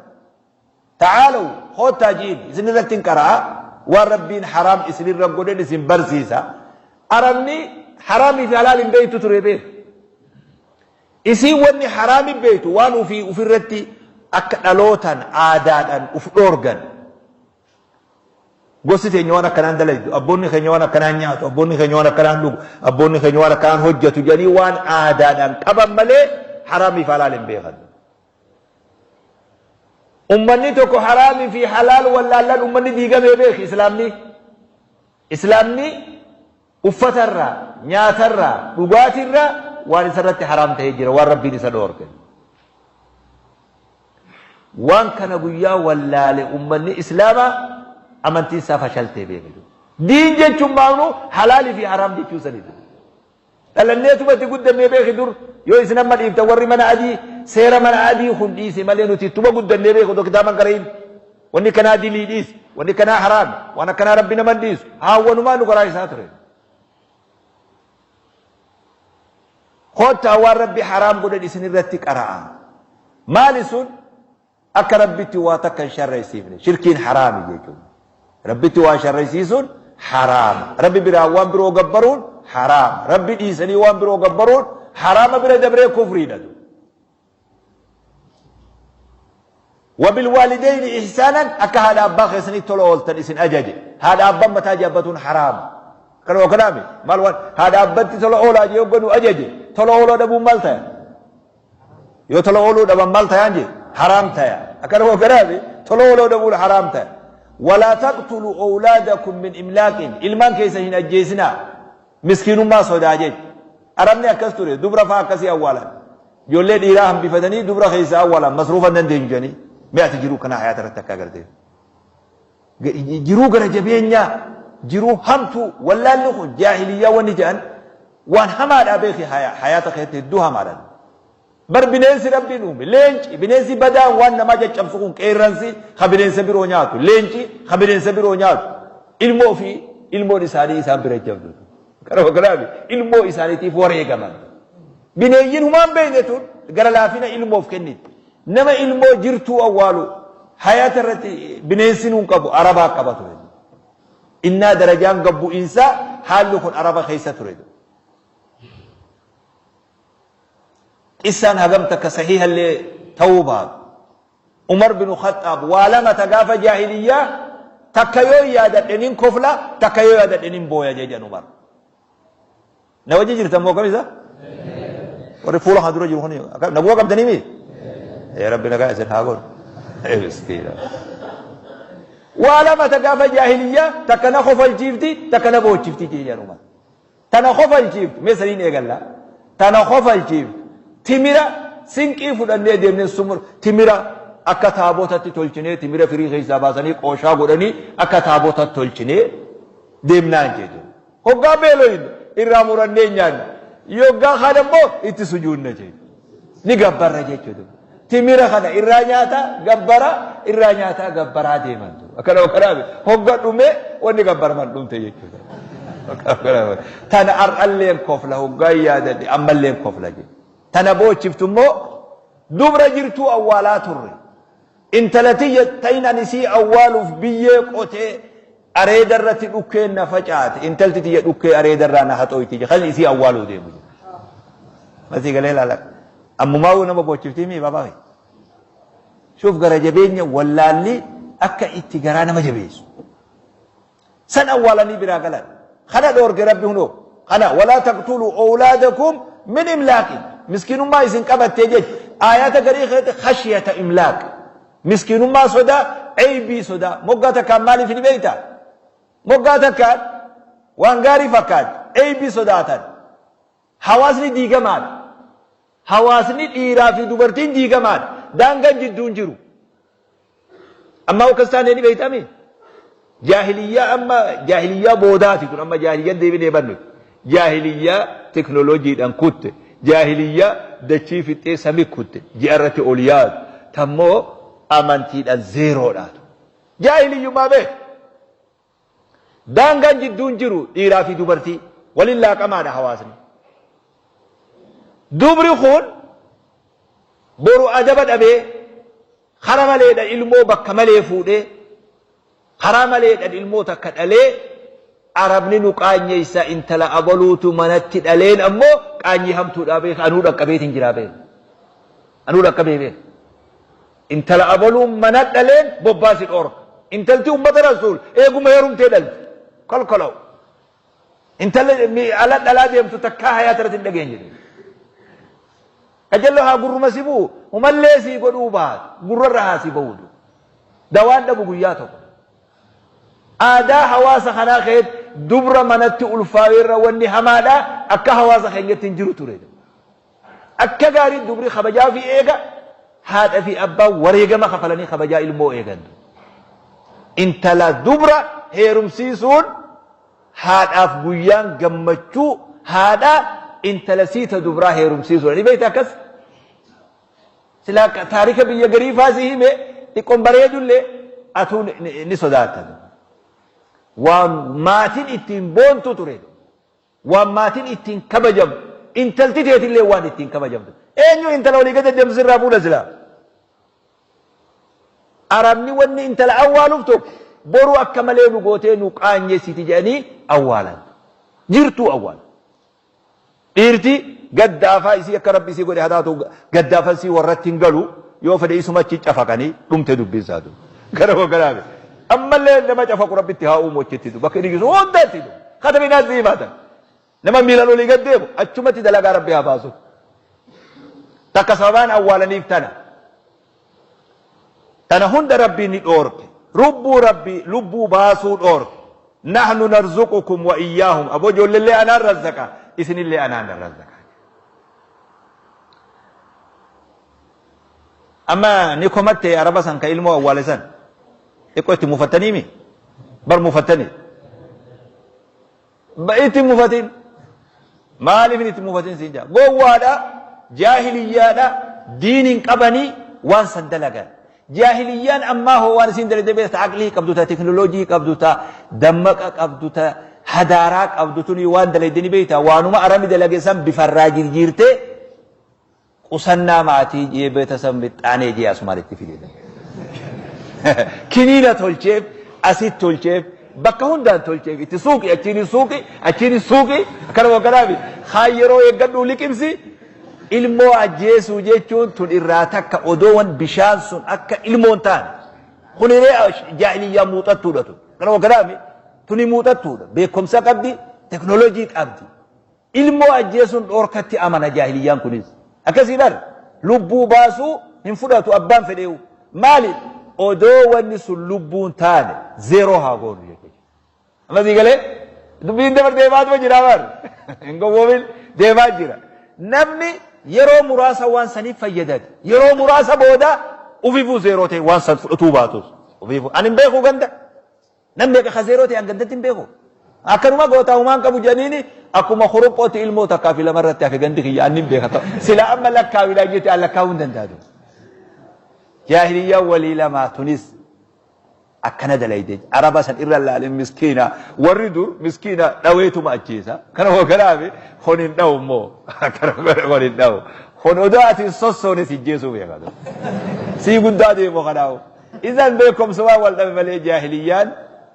Ta'aalaw, koottaa ji'in, isin irrattin qara'a, waan Rabbiin haraam isinirra godhen isin barsiisa. Arabni haraamii fi halaal hin beektu ture beek. Isiin wanni haraami beektu waan ufii ufirratti akka dhalootaan aadaadhaan uf dhoorgan. Gosti teenya waan akkanaan dalaydu, abboonni keenya waan akkanaan nyaatu, abboonni keenya waan akkanaan dhugu, abboonni keenya waan akkanaan hojjatu jedhanii waan aadaadhaan qaban malee haraamii fi halaal hin beekan. Ummanni tokko haraamii fi halaal wallaallaan ummanni diigamee beeki islaamni. Islaamni uffatarraa, nyaatarraa, dhugaatirraa waan isarratti haraam ta'ee jira waan Rabbiin isa dhoorke. Waan kana guyyaa wallaale ummanni islaamaa amantiin isaa fashaltee beekitu. Diin jechuun maanu halaalii fi haraam jechuu sanitu. Dhalanneetuma itti guddannee beeki dur yoo isin amma dhiiftan warri mana adii seera mana adii kun dhiise malee nuti ittuma guddannee beeku otoo kitaaban qara'iin. Wanni kanaa dilii dhiisi, wanni kanaa haraami, waan akkanaa rabbi nama hin dhiisu. Haawwanumaa nu garaa isaa ture. Koottaa waan rabbi haraam godhan isin irratti qara'a. Maali sun? Akka Rabbitti waa takka hin sharraysiifne. Shirkiin haraami jechuudha. Rabbitti waa sharraysiisuun haraama. Rabbi biraa waan biroo gabbaruun haraama. Rabbi dhiisanii waan biroo gabbaruun haraama bira dabree kufriidha. Wabilwaalideyni ihsaanan akka haadha abbaa keessanii tola ooltan isin ajaje. Haadha abbaan mataa jaabbatuun haraama. Kana waa kanaami maal waan haadha abbatti tola oolaa jee hogganu ajaje tola ooluu dhabuun maal taya? Yoo tola ooluu dhaban maal tayaan jee? Haraam taya. Akkana waa kanaami tola ooluu dhabuun haraam taya. Walaa taqtulu awlaadakum min imlaaqin ilmaan keessa hin ajjeesinaa miskiinummaa sodaa jecha. Arabni akkas ture dubra faa akkasii awwaalan. Ijoollee dhiiraa hambifatanii dubra keessaa awwaalan masruufa hin dandeenyu jedhanii. Mee ati jiruu kanaa hayaata irratti akka agartee. Jiruu gara jabeenyaa jiruu hamtuu wallaalli kun jaahiliyyaa wanni jedhan waan hamaadhaa beeki hayaata keessatti hedduu hamaadha. Bar bineensi rabbiin uume leenci bineensi badaan waan namaa caccabsu kun qeerransi ka bineensa biroo nyaatu leenci ka bineensa biroo nyaatu ilmoo fi ilmoon isaanii isaan bira jabdu. Kana kanaaf ilmoo isaaniitiif wareegaman. Bineeyyiin humaan beekne tun gara laafina ilmoof kenniti. Nama ilmoo jirtuu awwaalu hayaata irratti bineensi nuun qabu arabaa qaba ture. Innaa darajaan gabbu'insaa haalli kun araba keessa ture. Qissaan hagam takka sahiihallee ta'uu baatu. Umar binu Khaxxaab waa lama ta gaafa jaahiliyyaa takka yoo yaadadhe nin kofla takka yoo yaadadhe nin booya jedhan Umar. Na wajji jirtan moo kamisa? Warri fuula kana dura jiru kun naguwa qabdanii mii? Ee Rabbi nagaa isin haa godhu. Ee miskiina. Waa lama ta gaafa jaahiliyyaa takka na kofalchiifti takka na boochifti jedhan Umar. Tana kofalchiiftu mee saniin eegalla. Tana kofalchiiftu timira sinqii fudhannee deemnee sumur timira akka taabotatti tolchinee timira firii keessaa baasanii qooshaa godhanii akka taabotatti tolchinee deemnaan jedhu. Hoggaa beeloyne irraa murannee nyaanna. Yoggaa kaan ammoo itti sujuunna jechuudha. Ni gabbarra jechuudha. Timira kana irraa nyaataa gabbara irraa nyaataa gabbaraa deeman. Akkana kanaaf hogga dhume wanni gabbaraman dhumte jechuudha. Tana har'alleen kofla hoggaa yaadadhe ammalleen kofla jedhe. Tana boochiftu immoo dubra jirtuu awwaalaa turre. Intala tiyya ta'in ani isii awwaaluuf biyyee qotee areeda irratti dhukkeen na facaate intalti tiyya dhukkee areeda irraa na haxooyti jedhe kan isii awwaaluu deemu jedhe. Masii galee laala. Ammumaa nama boochiftii mii baabaa kee. Shuuf gara jabeenya wallaalli akka itti garaa nama jabeessu. San awwaalanii biraa galan. Kana dhoorge Rabbi hunoo. Kana walaa taqtulu awlaadakum min imlaaqin. Miskiinummaa isin qabattee jecha aayaata garii keessatti khashyata imlaaq. Miskiinummaa sodaa, eybii sodaa. Moggaa takkaan maaliif ni beektaa? Moggaa takkaan waan gaarii fakkaatti. Eybii sodaatan. Hawaasni diigamaadha. Hawaasni dhiiraa fi dubartiin diigamaadha. Daangaan jidduu hin jiru. Ammaa akkas taanee ni beektami? Jaahiliyyaa amma jaahiliyyaa boodaati tun amma jaahiliyyaa deebinee bannu. Jaahiliyyaa teknooloojiidhaan kutte. Jaahiliyyaa dachii fixxee samii kutte. Ji'a irratti ol yaadu. Tammoo amantiidhaan zeeroodhaatu. Jaahiliyyummaa beek. Daangaan jidduu hin jiru dhiiraa fi dubartii waliin laaqamaadha hawaasni. Dubri kun boru adaba dhabee kara maleedha ilmoo bakka malee fuudhee karaa maleedhaan ilmoo takka dhalee arabni nu qaanyeessa intala abaluutu manatti dhaleen ammoo qaanyii hamtuudhaa beeka anuu dhaqqabeetiin jiraa beeka. Anuu dhaqqabee beeka. Intala abaluun mana dhaleen bobbaa si dhoorka. Intalti ummata Rasuul eeguma heerumtee dhalti. Kolkolaw. Intalli ala dhalaa deemtu takkaa hayaata irratti hin dhageenye. Qajallo haa gurruma si bu'u humallee sii godhuu baatu gurrarra haa si ba'uutu. Dawaan dhabu guyyaa tokko. Aadaa hawaasa kanaa keessatti dubra manatti ulfaa'eerra wanni hamaadha akka hawaasa keenyatti hin jiru ture. Akka gaarii dubri kabajaa ofii eega, haadha fi abbaan wareegama kafalanii kabajaa ilmoo eegan. Intala dubra heerumsiisuun haadhaaf guyyaan gammachuu haadha intala sii ta dubraa heerumsiisuudha. Ni beekta akkas? Silaa taarika biyya garii faa si hime xiqqoon bareedullee atuu ni sodaatta. Waan maatiin ittiin boontu ture. Waan maatiin ittiin kabajamu. Intalti teetillee waan ittiin kabajamtu. Eenyu intala olii gad deddeemtu sirraa fuudha silaa? Arabni wanni intala awwaaluuf tokko boru akka malee nu gootee nu qaanyessiti jedhanii awwaalan. Jirtuu awwaalan. Dhiirti gaddaafaa isii akka rabbi isii godhe haa taatu gaddaafa isii warratti hin galu yoo fedhe isuma achi cafaqanii dhumte dubbiin isaatu. Gara hogganaa ammallee nama cafaqu rabbitti haa uumu achitti bakka inni jiru hundatti kataminaa ziimaatan. Nama miilan olii gad deemu achumatti dalagaa rabbi haa baasu. Takka sababaan awwaalaniif tana. Tana hunda rabbiin ni dhoorke. Rubbuu rabbi lubbuu baasuu dhoorke. Nahnu narzuqukum wa iyyaahum. Aboo ijoollellee anaan razzaqa isinillee anaan razzaqa. Amma ni komatte araba san ka ilmoo awwaale san. Xiqqoo itti mufattaniimi? Bar mufattanii. Itti hin mufatin. Maaliif itti mufatin siin jaa. Gowwaadha, jaahiliyyaadha, diin hin qabanii waan san dalagan. Jaahiliyyaan ammaa hoo waan isin dalagde beekta aqlii qabdu ta teknooloojii qabdu ta dammaqa qabdu ta hadaaraa qabdu tuni waan dalagde ni beekta waanuma arami dalage san bifarraa jirjiirtee Qusannaa maatii jee beetasab mixxaanee jee asumaan itti fide. Kiniina tolcheef, asit tolcheef, bakka hundaan tolcheef itti suuqi achiin suuqi achiin suuqi akkana wakkanaafi kaan yeroo eeggadhuu liqimsi ilmoo ajjeesuu jechuun tun irraa takka odoowwan bishaan sun akka ilmoon taane kun hiree jaahiliyyaa muuxattuudha tun akkana wakkanaafi tuni muuxattuudha beekumsa qabdi teknooloojii qabdi. Ilmoo ajjeesuun dhoorkatti amana jaahiliyyaan kunis. Akkasii bar lubbuu baasuu hin fudhatu abbaan fedheewu. Maali odoo wanni sun lubbuun taane zeeroo haa goonu jechuudha. Amma sii galee dubbiin dabar deemaatuma jira bar hin gowwoomin deemaa jira. Namni yeroo muraasa waan saniif fayyadate yeroo muraasa booda ufiifuu zeeroo ta'e waan san fudhatuu baatus ufiifuu ani hin beeku ganda. Nam meeqa ka zeeroo ta'e an gandatti hin beeku. Akkanuma gootaa humaan qabu jedhaniini akkuma kuruphootti ilmoo takkaa fi lama irratti hafe gandi kiyya anni hin beeka ta'u. Sila amma lakkaawidhaa jette an lakkaawuu hin danda'atu. Jaahiliyyaan walii lamaa tunis akkana dalayde araba san irra laalin miskiina warri dur miskiina dhaweetuma ajjeesa. Kana hoogganaafi kun hin dhawu immoo kana kun hin dhawu. Kun odoo ati hin sossoone si ajjeesuu beeka. Sii guddaa deemu kanaafu. Isan beekomsumaan wal dhabe malee jaahiliyyaan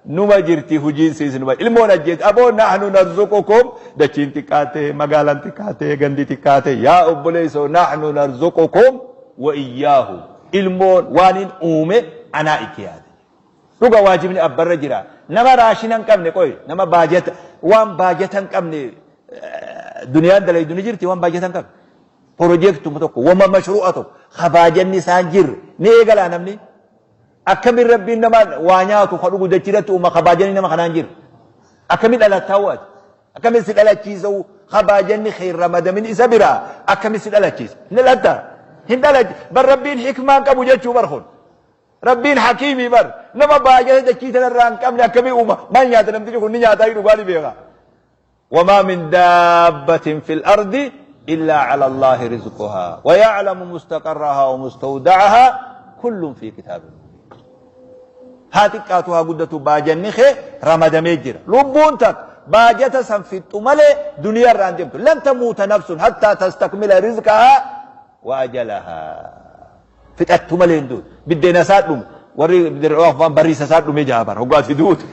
numa jirti hujiin siis numa ilmoon ajjeet aboo nahnu narzuqukum dachiin xiqqaate magaalaan xiqqaate gandi xiqqaate yaa obboleessoo nahnu narzuqukum wa iyyaahu ilmoon waanin uume anaa itti yaade dhuga waajibni abbarra jira nama raashina hin qabne qoy nama baajata waan baajata hin qabne duniyaan dalaydu ni jirti waan baajata hin qabne Porojeektuma tokko wama mashruu'a tokko ka baajanni isaa hin jirre ni eegalaa namni? Akkamin Rabbiin nama waa nyaatu ka dhugu dachirratti uuma ka baajanni nama kanaa hin jirre? Akkamin dhalattaa hoo ati? Akkamin si dhalachiisa'u ka baajanni kee hin ramadamin isa biraa akkamin si dhalachiisa? Hin dhalattaa? Hin dhalachi bar Rabbiin hikmaa hin qabu jechuu bar kun. Rabbiin hakiimii bar nama baajata dachii tanarraa hin qabne akkamii uuma? Maal nyaata namtichi kun ni nyaataa dhugaa ni beeka. Wamaa min daabbatin fil ardi illaa cala Allaahi rizquhaa wa ya'lamu mustaqarrahaa wa mustawda'ahaa kullun fii kitaabin mubiin. Haa xiqqaatu haa guddatu baajanni kee ramadamee jira. Lubbuun takka baajata san fixxu malee duniyaa irraa hin deemtu. Lan tamuuta nafsun hattaa tastakmila rizqahaa wa ajalahaa. Fixattu malee hin duutu. Biddeena isaa dhume. Warri dirree afaan bariisa isaa dhume jaa bara. Hoggaa si duutu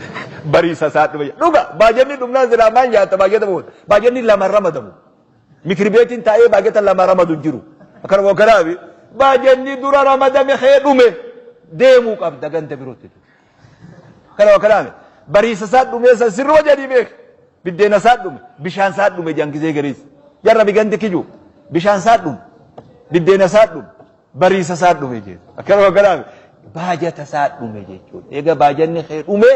bariisa isaa dhume. Dhuga baajanni dhumnaan silaa maal nyaatta baajata booda. Baajanni lama ramadamu. Mikirbeetiin taa'ee baajata lama ramadu hin jiru. Akkanuma kanaafi baajanni dura ramadame kee dhume deemuu qabda ganda birootti. Akkanuma kanaafi bariisa isaa dhumee san sirruma jedhii beeki. Biddeena isaa dhume, bishaan isaa dhume jedhan gizee gariis. Jarra bigandi kiju bishaan isaa dhume, biddeena isaa dhume, bariisa isaa dhume jedhu. Akkanuma kanaaf baajata isaa dhume jechuudha. Eega baajanni kee dhume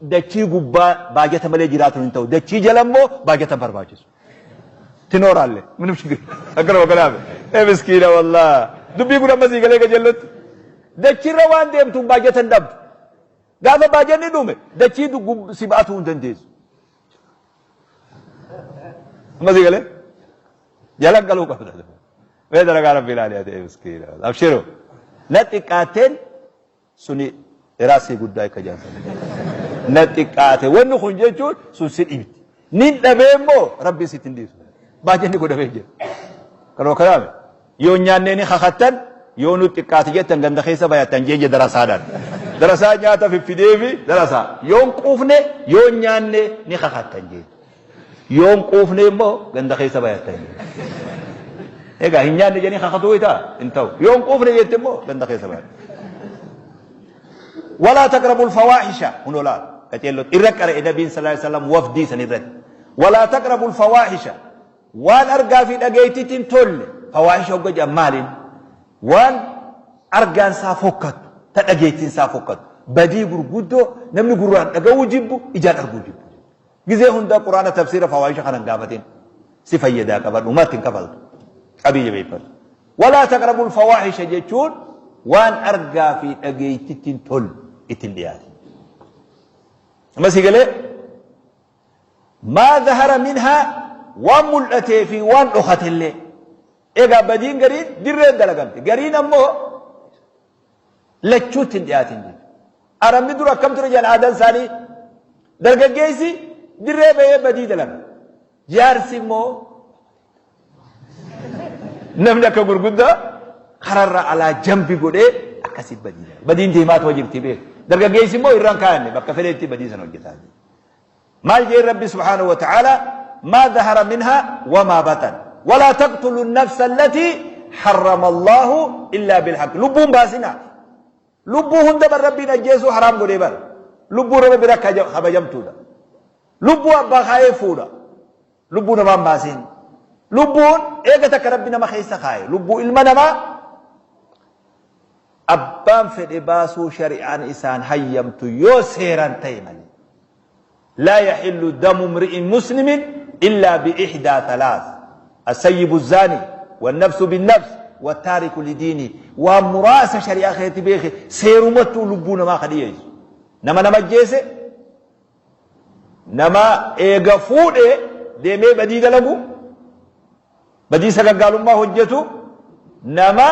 dachii gubbaa baajata malee jiraatuun hin ta'u. Dachii jala immoo baajata barbaachisu. Tinooraalle. Minim shigir. Akkanuma kanaaf. Ee miskiina wallaa. Dubbii kun amma sii galee qajeellotti. Dachiirra waan deemtuun baajata hin dhabdu. Gaafa baajanni dhume dachii si ba'atuu hin dandeessu. Amma si galee? Jala galuu qabda. Mee dalagaa rabbi ilaali ati miskiina. Abshiru. Na xiqqaateen suni raasii guddaa akka jaansa. Na xiqqaate wanni kun jechuun sun si dhibdi. Nin dhabee immoo rabbi sitti hin dhiisu. Baajanni godhamee jira. Kanuma kanaame yoo nyaannee ni kakattan yoo nu xiqqaate jettan ganda keessa bayattan jeeje darasaadhaan. Darasaa nyaata fiffideefi darasaa yoo hin quufne yoo nyaanne ni kakattan jeeje. Yoo hin quufne immoo ganda keessa bayattan jeeje. Egaa hin nyaanne jedhanii kakatuu itaa hin ta'u. Yoo hin quufne jette immoo ganda keessa bayattan. Walaa taqrabul fawaahisha hunoo laal qaceelloo irra qara'e nabiin sallallahu alaihi wasallam wafdii san irratti. Walaa taqrabul fawaahisha waan argaa fi dhageettiitti hin tolle fawaahisha hogga jedhan maaliin waan argaan isaa fokkattu ta dhageettiin isaa fokkattu badii gurguddoo namni gurraan dhaga'uu jibbu ijaan arguu jibbu. Gizee hundaa quraana tafsiira fawaahisha kana hin gaafatin si fayyadaa qabadhu umaatti hin kafaltu qabii jabeeffadhu. Walaa taqrabul fawaahisha jechuun waan argaa fi dhageettitti hin tolle itti hin dhiyaatin. Amma si galee maa zahara minhaa waan mul'atee fi waan dhokatellee. Egaa badiin gariin dirreen dalagamte gariin ammoo lachuutti hin dhiyaatin jechuudha. Arabni dur akkam ture jedhan aadaan isaanii dargaggeessi dirree bahee badii dalaga. Jaarsi immoo namni akka gurguddaa kararra alaa jambi godhee akkasii badii dalaga. Badiin deemaa tuma jirti beeku. Dargaggeessi immoo irraan kaayanne bakka fedhetti badii sana hojjetaa jira. Maal jeen Rabbi subhaanahu wa ta'aalaa maa zahara minhaa wamaa baxan walaa taqtulu nafsa allatii harrama Allaahu illaa bilhaq lubbuun baasinaa lubbuu hunda bar Rabbiin ajjeesuu haraam godhee bar lubbuu nama bira kabajamtuudha lubbuu abbaa kaayee fuudha lubbuu namaan baasiin lubbuun eega takka Rabbi nama keessa kaaye lubbuu ilma namaa abbaan fedhe baasuu shari'aan isaan hayyamtu yoo seeraan ta'e malee Laa yaxillu damu imri'in muslimin illaa bi'ihdaa thalath assayyibu zaani wannafsu binnafs wattaariku lidiinihi waan muraasa shari'aa keessatti beeke seerumattuu lubbuu namaa ka dhiyeessu nama nama ajjeese nama eega fuudhe deemee badii dalagu badii sagaggaalummaa hojjetu nama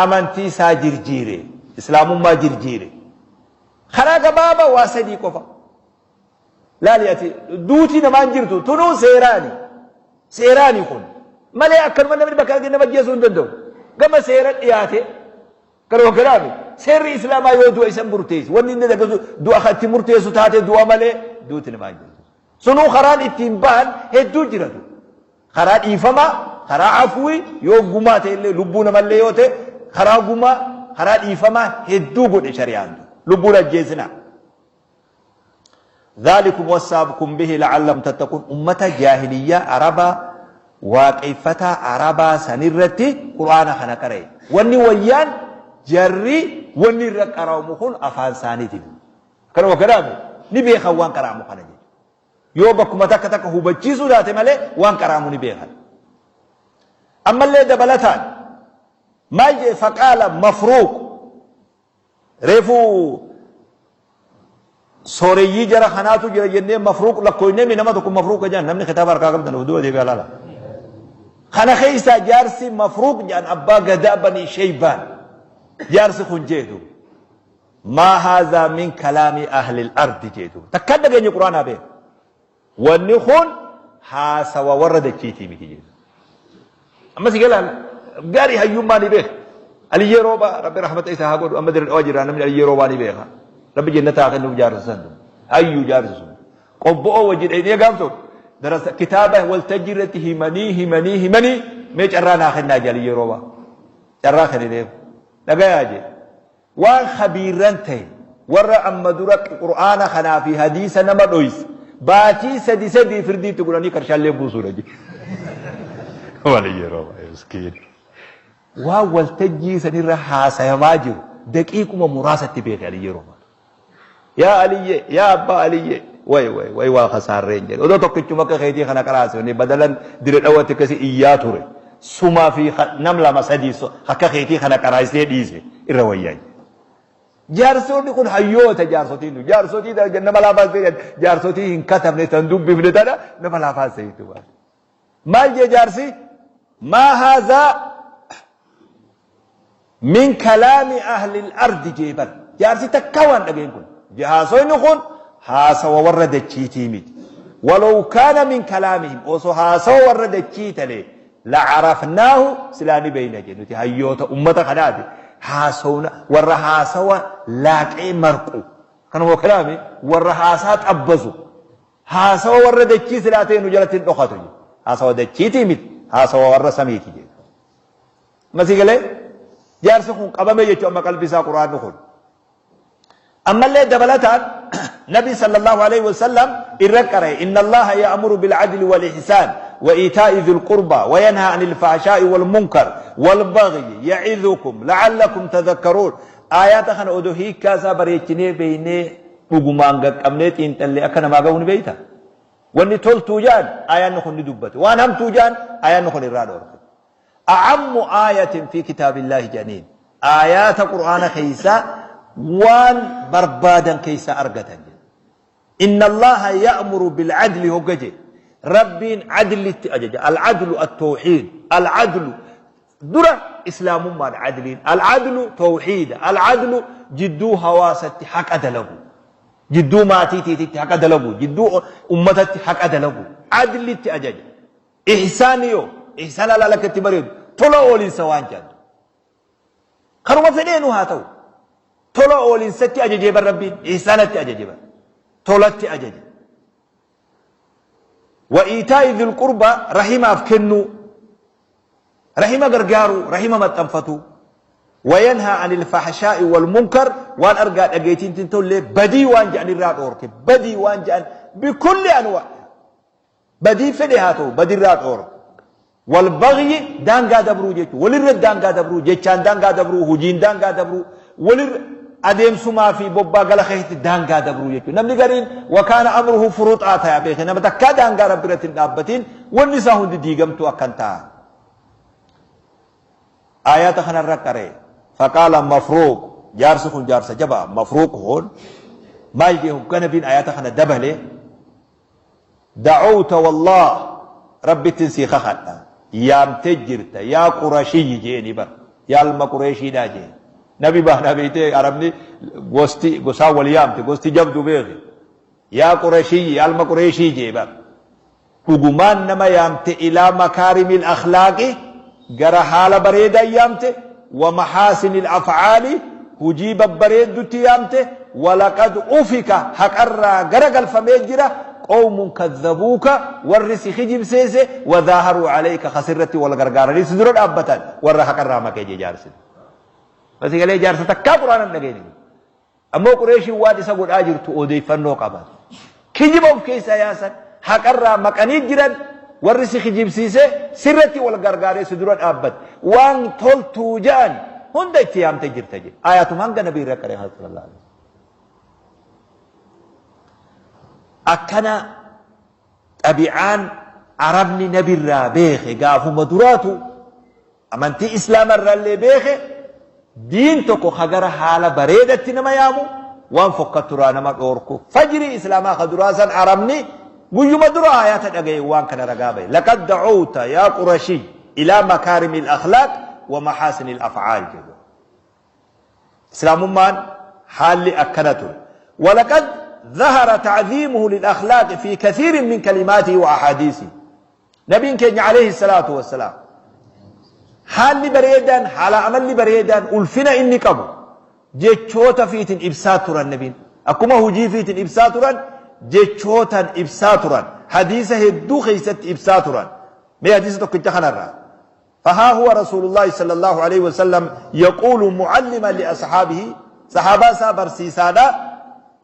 amantii isaa jirjiire islaamummaa jirjiire Karaa gabaabaa waa sadii qofa. Laali ati duutii namaan jirtu tunuu seeraani. Seeraani kun. Malee akkanuma namni bakka argee nama ajjeesuu hin danda'u. Gama seera dhiyaate kanuma kanaaf seerri islaamaa yoo du'a isa murteessu wanni inni dagasu du'a kan itti murteessu taate du'a malee duuti namaa hin jirtu. Sunuu karaan ittiin bahan hedduu jiratu. Karaa dhiifamaa, karaa afwii yoo gumaa ta'e illee lubbuu namallee yoo ta'e karaa gumaa, karaa dhiifamaa hedduu godhe shari'aan tun. Lubbuun ajjeesinaa. Dhaalikum wassaabukum bihi la'allakum tattaquun ummata jaahiliyyaa Arabaa waaqeffataa Arabaa sanirratti Qur'aana kana qara'e. Wanni wayyaan jarri wanni irra qara'amu kun afaan isaaniitiin. Kanuma kanaaf ni beekan waan qara'amu kana jechuudha. Yoo bakkuma takka takka hubachiisuu taate malee waan qara'amu ni beekan. Ammallee dabalataan maal jedhe faqaala mafruuq reefu sooreyyii jara kanaatu jira jennee mafruuq lakkooynee mi nama tokko mafruuq jedhan namni kitaaba harkaa qabdan of duuba deebi'aa laala. Kana keessaa jaarsi mafruuq jedhan abbaa gadaa banii sheeybaan jaarsi kun jeetu. Maa haazaa min kalaami ahlil ardi jee duuba. Takka hin dhageenye Qur'aanaa beeka. Wanni kun haasawa warra dachiitii miti jee. Amma si galaan gaarii hayyummaa ni beeka. Aliyyee Roobaa Rabbi rahmata isaa haa godhu amma dirra dhawaa jira namni Aliyyee Roobaa ni beeka. Rabbi jannata haa kennuuf jaarsa san. Hayyuu jaarsa sun. Qobbo'oo wajji dhaynee gaaf tokko darasa kitaaba waltajjii irratti himanii himanii himanii mee carraa naa kennaa jee Aliyyee Roobaa. Carraa kennineef. Dhagayaa jee. Waan khabiirran tahe warra amma dura qur'aana kanaa fi hadiisa nama dhoyse baatii sadi sadii firdii itti godhanii karshaallee buusuudha jedhe. Wali yeroo baay'ee miskiin. Waan waltajjii sanirra haasayamaa jiru daqiiquma muraasatti beeke Ali yeroo baay'ee. Yaa Aliyyee, yaa abbaa Aliyyee, way way way waa kasaarreen jedhe. Odoo tokkichuma akka keetii kana qaraasifne badalan dire dhawatti akkasi iyyaa ture. Sumaa fi nam lama sadii akka keetii kana qaraasisee dhiise irra wayyaa jedhe. Jaarsonni kun hayyoota jaarsotiin nu jaarsotii tana nama laafaa seetan jaarsotii hin katabne tan dubbifne tana nama laafaa seetu. Maal jee jaarsi? Maa haazaa Min kalaami ahlil ardi jee bar. Jaarsi takkaa waan dhageen kun. Haasoyni kun haasawa warra dachiitii miti. Walaw kaana min kalaamihim osoo haasawa warra dachii talee la'arafnaahu silaa ni beeyna jee nuti hayyoota ummata kanaati. Haasawna warra haasawa laaqee marqu. Kanuma kalaami warra haasaa xabbasu. Haasawa warra dachii silaa ta'e nu jalatti hin dhokatu jee. Haasawa dachiitii miti haasawa warra samiiti jee. Amma sii galee jaarsi kun qabame jechuun amma qalbii isaa quraanni kun. Ammallee dabalataan Nabi sallallahu alaihi wasallam irra qara'e inna Allaha ya'muru bil adli wal ihsaan wa itaa'i dhil qurba wa yanha anil fahshaa'i wal munkar wal bagyi ya'idhukum la'allakum tadhakkaruun. Aayaata kana odoo hiikkaa isaa bareechinee beeynee dhugumaan qaqqabnee xiinxallee akka namaa ga'u ni beeyta. Wanni toltuu ja'an aayaanni kun ni dubbate. Waan hamtuu ja'an aayaanni kun irraa dhoorke. A'ammu aayatin fi kitaabillaahi jedhaniin. Aayaata Qur'aana keessaa waan barbaadan keessaa argatan jedhe. Inna Allaaha ya'muru bil'adli hogga jedhe. Rabbiin adlitti ajaja. Al-adlu at-tawhiid. Al-adlu dura islaamummaan adliin. Al-adlu tawhiida. Al-adlu jidduu hawaasatti haqa dalagu. Jidduu maatiitiitti haqa dalagu. Jidduu ummatatti haqa dalagu. Adlitti ajaja. Ihsaanni yoo? Ihsaana laala akka itti bareedu. Tola oolinsa waan jedhan. Kanuma fedheenu haa ta'u. Tola oolinsatti ajajee bar Rabbiin. Ihsaanatti ajaje bar. Tolatti ajaje. Wa iitaa'i dhil qurba rahimaaf kennuu. Rahima gargaaruu, rahima maxxanfatuu. Wa yanhaa anil fahshaa'i wal munkar waan argaa dhageetiin hin tolle badii waan jedhan irraa dhoorke. Badii waan jedhan bikulli anwaa. Badii fedhe haa ta'u badirraa dhoorga. Wal baghyi daangaa dabruu jechuudha. Walirra daangaa dabruu, jechaan daangaa dabruu, hojiin daangaa dabruu, walirra adeemsumaa fi bobbaa gala keessatti daangaa dabruu jechuudha. Namni gariin wakaana amruhu furuxaa ta'a beeke nama takkaa daangaa rabbi irratti hin dhaabbatiin wanni isaa hundi diigamtuu akkan ta'a. Aayaata kanarra qaree faqaala mafruuq jaarsi kun jaarsa jabaa mafruuq hoon maal jee hogga nabiin aayaata kana dabale Da'awta wallaah Rabbittin sii kakadha yaamte jirta yaa qurashiyyi je'eni bar yaa ilma qureeshiidhaa je'en nabi baanaa beeytee arabni gosti gosaan wal yaamte gosti jabdu beeki yaa qurashiyyi yaa ilma qureeshii je'e bar dhugumaan nama yaamte ilaa makaarimil akhlaaqi gara haala bareedaa yaamte wa mahaasinil af'aali hujii babbareeddutti yaamte walaqad ufika haqarraa gara galfamee jira qawmun kadhabuuka warri si kijibseese wa dhaaharuu alayka ka sirratti wal gargaaranii si dura dhaabbatan warra haqarraa makee jee jaarsi. Basi galee jaarsa takkaa quraana hin dhageenye. Ammoo Qureeshiin waan isa godhaa jirtu odeeffannoo qaban. Kijiba of keessaa yaasan, haqarraa maqanii jiran, warri si kijibsiisee sirratti wal gargaaree si dura dhaabbate. Waan toltuu ja'an hunda itti yaamtee jirta jedhe. Ayaatuma hanga nabii irra qaree sallallahu alaihi wasallam. Akkana xabi'aan Arabni nabirraa beeke gaafuma duraatu Amantii Islaama irraallee beekhe diin tokko ka gara haala bareedatti nama yaamu waan fokkatturaa nama dhoorku fajrii Islaamaa ka duraa san Arabni guyyuma dura aayaata dhagaye waan kana ragaa bahe laqad da'awta yaa qurashiy ilaa makaarimil akhlaaq wa mahaasinil af'aal jedhu. Islaamummaan haalli akkana ture. Walaqad dhahara ta'ziimuhu lil akhlaaqi fi kathiirin min kalimaatihi wa ahaadiisihi. Nabiin keenya alayhi salaatu wassalaam haalli bareedaan haala amalli bareedaan ulfina inni qabu jechoota fiitin ibsaa turan nabiin akkuma hujii fiitin ibsaa turan jechootan ibsaa turan hadiisa hedduu keessatti ibsaa turan mee hadiisa tokkicha kanarraa Fahaa huwa Rasuulullaahi sallallaahu aleyhi wasallam yaquulu mucalliman liasxaabihi, sahaabaa isaa barsiisaadha,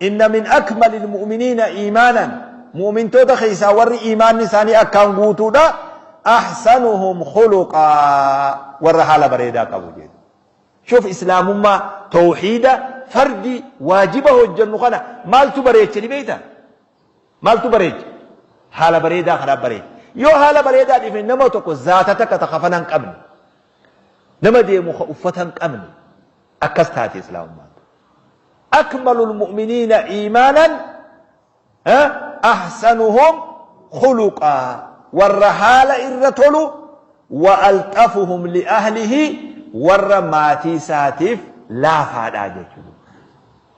Inna min akmalil mu'miniina iimaanan, mu'mintoota keessaa warri iimaanni isaanii akkaan guutuudha, ahsanuhum khuluqaa, warra haala bareedaa qabu jedhe. Shuf islaamummaa, tawhiida, fardii, waajiba hojjannu kana maaltu bareeche ni beektaa? Maaltu bareecha? Haala bareedaa kanaa bareecha. Yoo haala bareedaa dhiifne nama tokko zaata takka ta kafana hin qabne, nama deemu ka uffata hin qabne akkas taate islaamummaan. Akmalul mu'miniina iimaanan ahsanuhum khuluqaa warra haala irra tolu wa alxafuhum li ahlihi warra maatii isaatiif laafaadha jechuudha.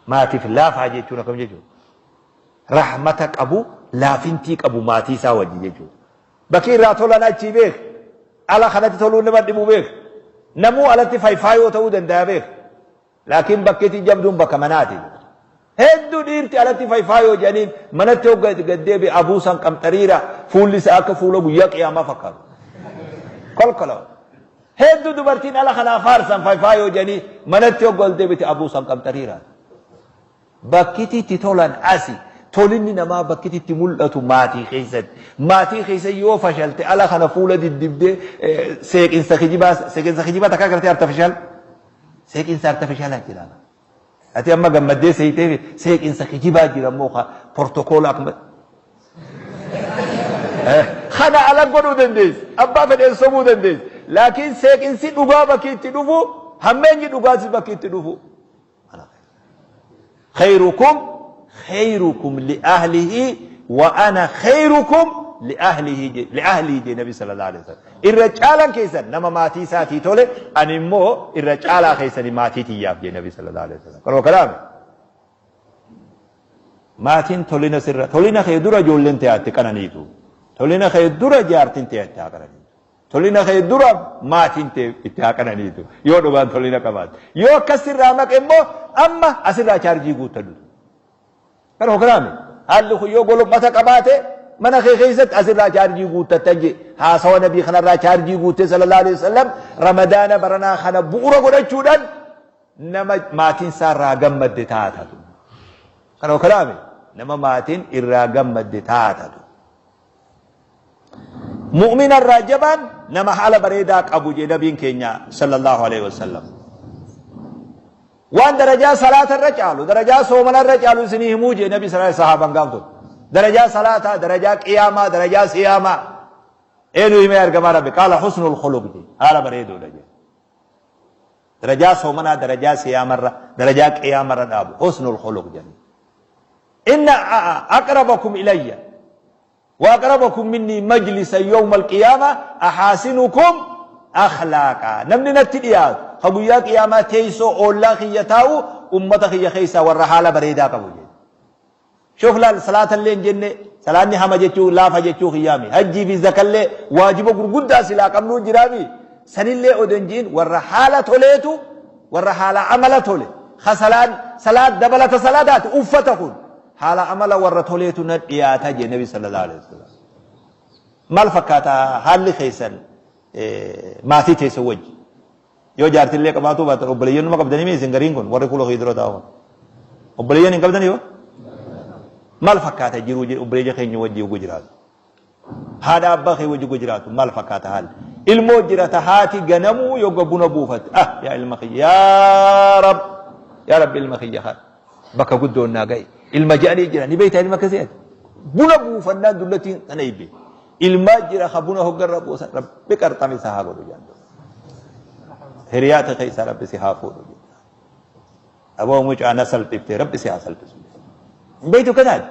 Maatiif laafaa jechuun akkam jechuudha? Rahmata qabu, laafintii qabu maatii isaa wajji jechuudha. Bakki irraa tolan achii beek. Ala kanatti toluun nama dhibu beek. Namuu alatti fayfaayoo ta'uu danda'a beek. Laakiin bakkeetii jabduun bakka manaati. Hedduu dhiirti alatti fayfaayoo jedhaniin manatti hogga gad deebi'e abuusan qamxariira fuulli isaa akka fuula guyyaa qiyaamaa fakkaatu. Kolkola. Hedduu dubartiin ala kanaa faarsan fayfaayoo jedhanii manatti hogga ol deebite abuusan qamxariira. Bakkiti itti tolan asi. Tolinni namaa bakkiti itti mul'atu maatii keessatti. Maatii keessa yoo fashalte ala kana fuula diddibdee seeqinsa kijibaa seeqinsa kijibaa takkaa gartee artificial seeqinsa artificial jira. Ati amma gammaddee seeytee seeqinsa kijibaa jira immoo ka portokoola akkuma kana ala godhuu dandeessi. Abbaa fedheen sobuu dandeessi. Laakiin seeqinsi dhugaa bakki itti dhufu hammeenyi dhugaatis bakki itti dhufu. Khayrukum khayrukum li ahlihi wa ana khayrukum li ahlihi li ahli je nabi sallallahu alaihi wasallam. Irra caalan keessan nama maatii isaatii tole ani immoo irra caalaa keessani maatii tiyyaaf je nabi sallallahu alaihi wasallam. Kanuma kalaame. Maatiin tolina sirra tolina kee dura ijoolleen tee itti qananiitu. Tolina kee dura jaartiin tee itti haa qananiitu. Tolina kee dura maatiin tee itti haa qananiitu. Yoo dhugaan tolina qabaatte. Yoo akkas sirraa maqe immoo amma asirraa chaarjii guuttadhu. Kana hoganaame. Haalli kun yoo golom'ata qabaate mana kee keessatti asirraa chaarjii guuttattan jee. Haasawa nabii kanarraa chaarjii guuttee sallallahu alaihi wasallam ramadaana baranaa kana bu'uura godhachuudhaan nama maatiin isaa irraa gammadde taatatu. Kana hoganaame. Nama maatiin irraa gammadde taatatu. Mu'mina irraa jabaan nama haala bareedaa qabu jee nabiin keenya sallallahu alaihi wasallam. Waan darajaa salaata irra caalu, darajaa soomana irra caalu isinii himuu jee nabi sallallahu alaihi sahaaban gaaf tokko. Darajaa salaataa, darajaa qiyaamaa, darajaa siyaamaa. Eenyu himee argamaa rabbi qaala husnul khuluq jee haala bareedoodha jee. Darajaa soomanaa, darajaa siyaamarra, darajaa qiyaamarra dhaabu husnul khuluq jedhanii. Inna aqrabakum ilayya wa aqrabakum minni majlisan yawma alqiyaama ahaasinukum akhlaaqa. Namni natti dhiyaatu ka guyyaa qiyaamaa teessoo oollaa kiyya taa'u ummata kiyya keessaa warra haala bareedaa qabu jedhe. Shuf laal salaatallee hin jenne salaanni hama jechuu laafa jechuu kiyyaami. Hajjii fi zakallee waajiba gurguddaa silaa qabnuu jiraami. Sanillee odoo hin ji'in warra haala toleetu warra haala amala tole ka salaan salaat dabalata salaataati uffata kun haala amala warra toleetu na dhiyaata jee nabi sallallahu alaihi wasallam. Maal fakkaata haalli keessan maatii teessan wajji? Yoo jaartillee qabaatuu baatan obboleeyyan numa qabdanii mi isin gariin kun warri fuula kiyya dura taa'u kun? Obboleeyyan hin qabdanii yoo? Maal fakkaata jiruu obboleeyya keenya wajji yogguu jiraatu? Haadha abbaa kee wajji yogguu jiraatu maal fakkaata haalli? Ilmoo jirata haati ganamuu yogga buna buufatte ah yaa ilma kiyya yaa rab yaa rabbi ilma kiyya kana bakka guddoon naa ga'e ilma je'anii jira ni beektaa ilma akkasii ati buna buufannaan dullattiin sana eebbe ilmaa jira ka buna hoggarra buusan rabbi qarxame isaa haa godhu jedhan. Hiriyaa ta'e keessaa rabbi si haa fuudhu jedha. Aboo mucaa na salphifte rabbi si haa salphisu. Hin beektu akkanaati.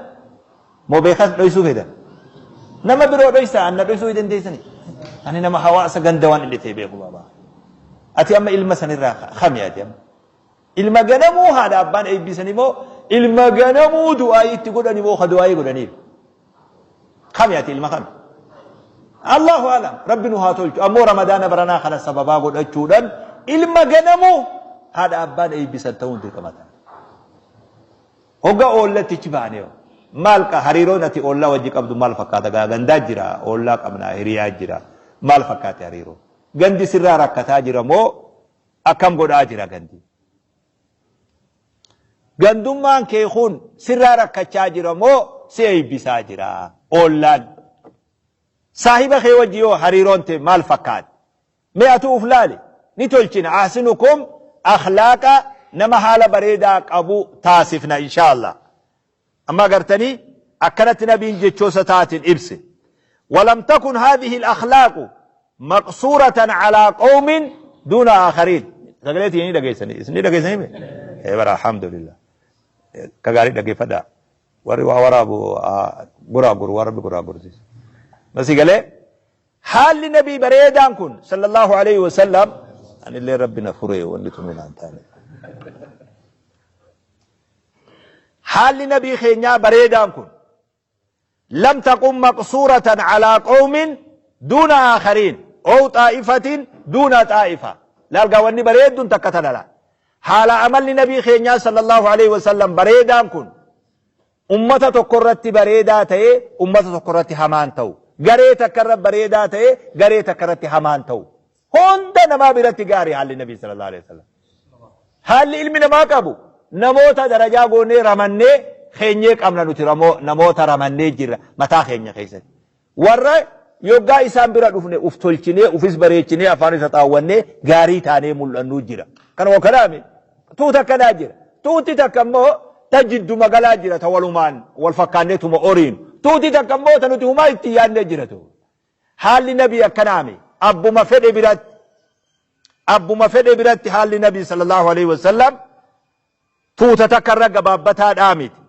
Moo beekas dhoysuu feetan? Nama biroo dhoysaa anna dhoysuu hin dandeessani. Ani nama hawaasa ganda waan inni ta'e beeku baabaa. Ati amma ilma sanirraa kami ati amma? Ilma ganamuu haadha abbaan eebbisani moo ilma ganamuu du'aayii itti godhani moo ka du'aayii godhaniif? Kami ati ilma kami? Allahu alam rabbi nu haa tolchu ammoo ramadaana baranaa kana sababaa godhachuudhaan ilma ganamuu haadha abbaan eebbisan ta'uun dirqama ta'a. Hogga oollatti achi baanee maal hariiroon ati oollaa wajji qabdu maal fakkaata gaa gandaa jira oollaa qabnaa hiriyaa jira maal fakkaate hariiroo gandi sirraa rakkataa jira moo akkam godhaa jira gandi. Gandummaan kee kun sirraa rakkachaa jira moo si eebbisaa jira oollaan. Saahiba kee wajji yoo hariiroon tee maal fakkaate? Mee atuu uf laali. Ni tolchina ahsinukum akhlaaqa nama haala bareedaa qabu taasifna inshaa Allah. Amma agartanii akkanatti nabiin jechoosa taatiin ibse. Walam takun haadhihi al-akhlaaqu maqsuuratan alaa qawmin duuna aakhariin. Sagalee tiyya ni dhageessanii? Isin ni dhageessanii? Ee bara alhamdulillah. Ka gaarii dhaggeeffadhaa. Warri waa waraabu goraa goru waan rabbi goraa gorsiisa. Masii galee haalli nabii bareedaan kun sallallahu alaihi wasallam anillee rabbi na furee wanni tunu naan taane. Haalli nabii keenyaa bareedaan kun lam taqum maqsuuratan alaa qawmin duuna aakhariin ow xaa'ifatin duuna xaa'ifa. Laal gaa wanni bareedduun takka tana laal. Haala amalli nabii keenyaa sallallahu alaihi wasallam bareedaan kun ummata tokko irratti bareedaa ta'ee ummata tokko irratti hamaan ta'u. Garee takka irra bareedaa ta'ee garee takka irratti hamaan ta'u. Hunda namaa biratti gaarii haalli nabii sallallahu alaihi wasallam. Haalli ilmi namaa qabu namoota darajaa goonee ramannee keenyee qabna nuti namoota ramannee jirra mataa keenya keessatti. Warra yoggaa isaan bira dhufne uf tolchinee ufis bareechinee afaan isa xaawwannee gaarii taanee mul'annuu jira. Kanuma kanaami tuuta akkanaa jira. Tuuti takka immoo ta jiddu magalaa jira ta walumaan wal fakkaannee tuma oriinu. Tuuti takka immoo ta nuti humaa itti yaadnee jira tu. Haalli nabii akkanaami abbuma fedhe biratti abbuma fedhe biratti haalli nabii sallallahu alaihi wasallam tuuta takka irra gabaabbataadhaa miti.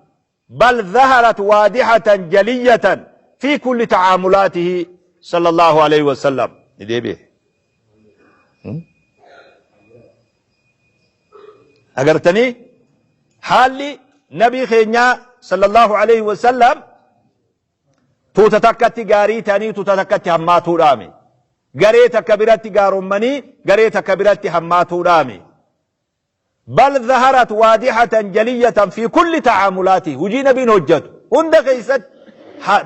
Bal zaharat waadihatan jaliyatan fi kulli ta'amulaatihi sallallahu alaihi wasallam. Ni deebi'e. Agartanii haalli nabii keenyaa sallallahu alaihi wasallam tuuta takkatti gaarii ta'anii tuuta takkatti hammaatuudhaami. Garee takka biratti gaarommanii garee takka biratti hammaatuudhaami. Bal zaharat waadihatan jaliyatan fi kulli ta'amulaati hujii nabiin hojjatu hunda keessatti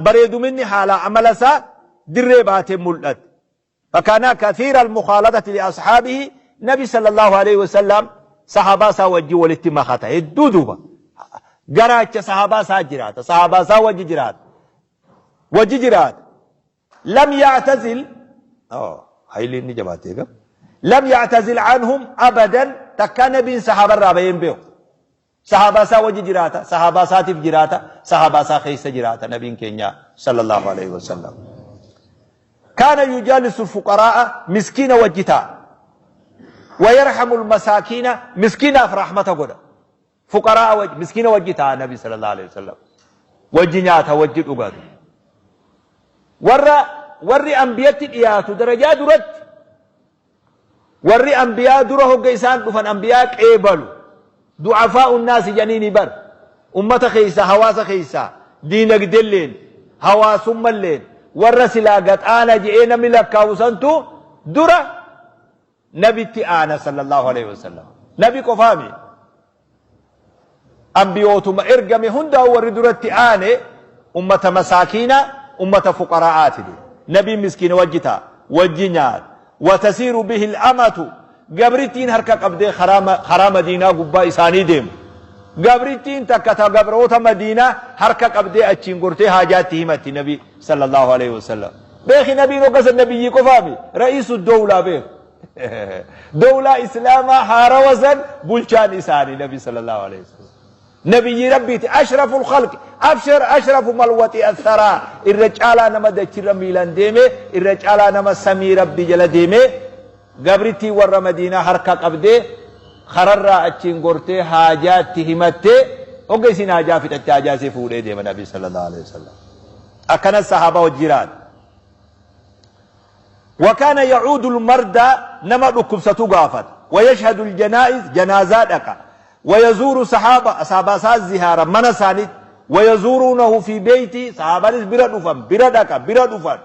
bareeduminni haalaa amala isaa dirree baatee mul'ate. Fakana kathiira al-mukhaalatati li ashaabihi nabi sallallahu alaihi wasallam sahaabaa isaa wajjin walitti makata hedduu duuba garaacha sahaabaa isaa jiraata sahaabaa isaa wajji jiraata wajji jiraata lam ya'tazil hayliin ni jabaate egaa lam ya'tazil anhum abadan takkaa nabiin sahaaba irraa bahee hin beeku Sahaabaa isaa wajji jiraata, sahaabaa isaatiif jiraata, sahaabaa isaa keessa jiraata nabiin keenya sallallahu alaihi wasallam. Kaana yujaalisu fuqaraa'a miskiina wajji taa'a. Wayarhamu masaakiina miskiinaaf rahmata godha. Fuqaraa'a wajji miskiina wajji taa'a nabi sallallahu alaihi wasallam. Wajji nyaata wajji dhugata. Warra warri ambiyatti dhiyaatu darajaa duratti Warri anbiyaa dura hogga isaan dhufan anbiyaa qeebalu. Du'afaa'u naasi jedhaniini bar. Ummata keessaa, hawaasa keessaa, diinagdelleen, hawaasummalleen warra silaa gaxaana je'ee namni lakkaawu santu dura nabitti aana sallallahu alaihi wasallam. Nabi qofaami. Anbiyootuma ergame hundaa'u warri duratti aane ummata masaakiina, ummata fuqaraa'aati. Nabiin miskiina wajji ta'a, wajji nyaata. Watasiiru bihi al-amatu gabrittiin harka qabdee karaa Madiinaa gubbaa isaanii deemu. Gabrittiin takka ta gabroota Madiinaa harka qabdee achiin gortee haajaatti himatti Nabi sallallahu alaihi wasallam. Beeki nabiin hogga san nabiyyii qofaami ra'iisu dowlaa beeku. Dowlaa Islaamaa haarawa san bulchaan isaanii Nabi sallallahu alaihi wasallam. Nabiyyii Rabbiiti ashraful khalqi abshar ashrafu mal waxi atharaa irra caalaa nama dachirra miilaan deeme irra caalaa nama samii Rabbii jala deeme gabrittii warra Madiinaa harka qabdee kararraa achiin gortee haajaatti himattee hogga isiin haajaa fixatte haajaa isii fuudhee deema Nabi sallallahu alaihi wasallam. Akkanas sahaabaa wajji jiraata. Wakaana yacuudul mardaa nama dhukkubsatu gaafata. Wayashhadul janaa'iz janaazaa dhaqa. Wayazuuru sahaaba asaabaa isaa zihaara mana isaaniitti. Wayazuuruunahu fi beeytii sahaabaanis bira dhufan bira dhaqa bira dhufan.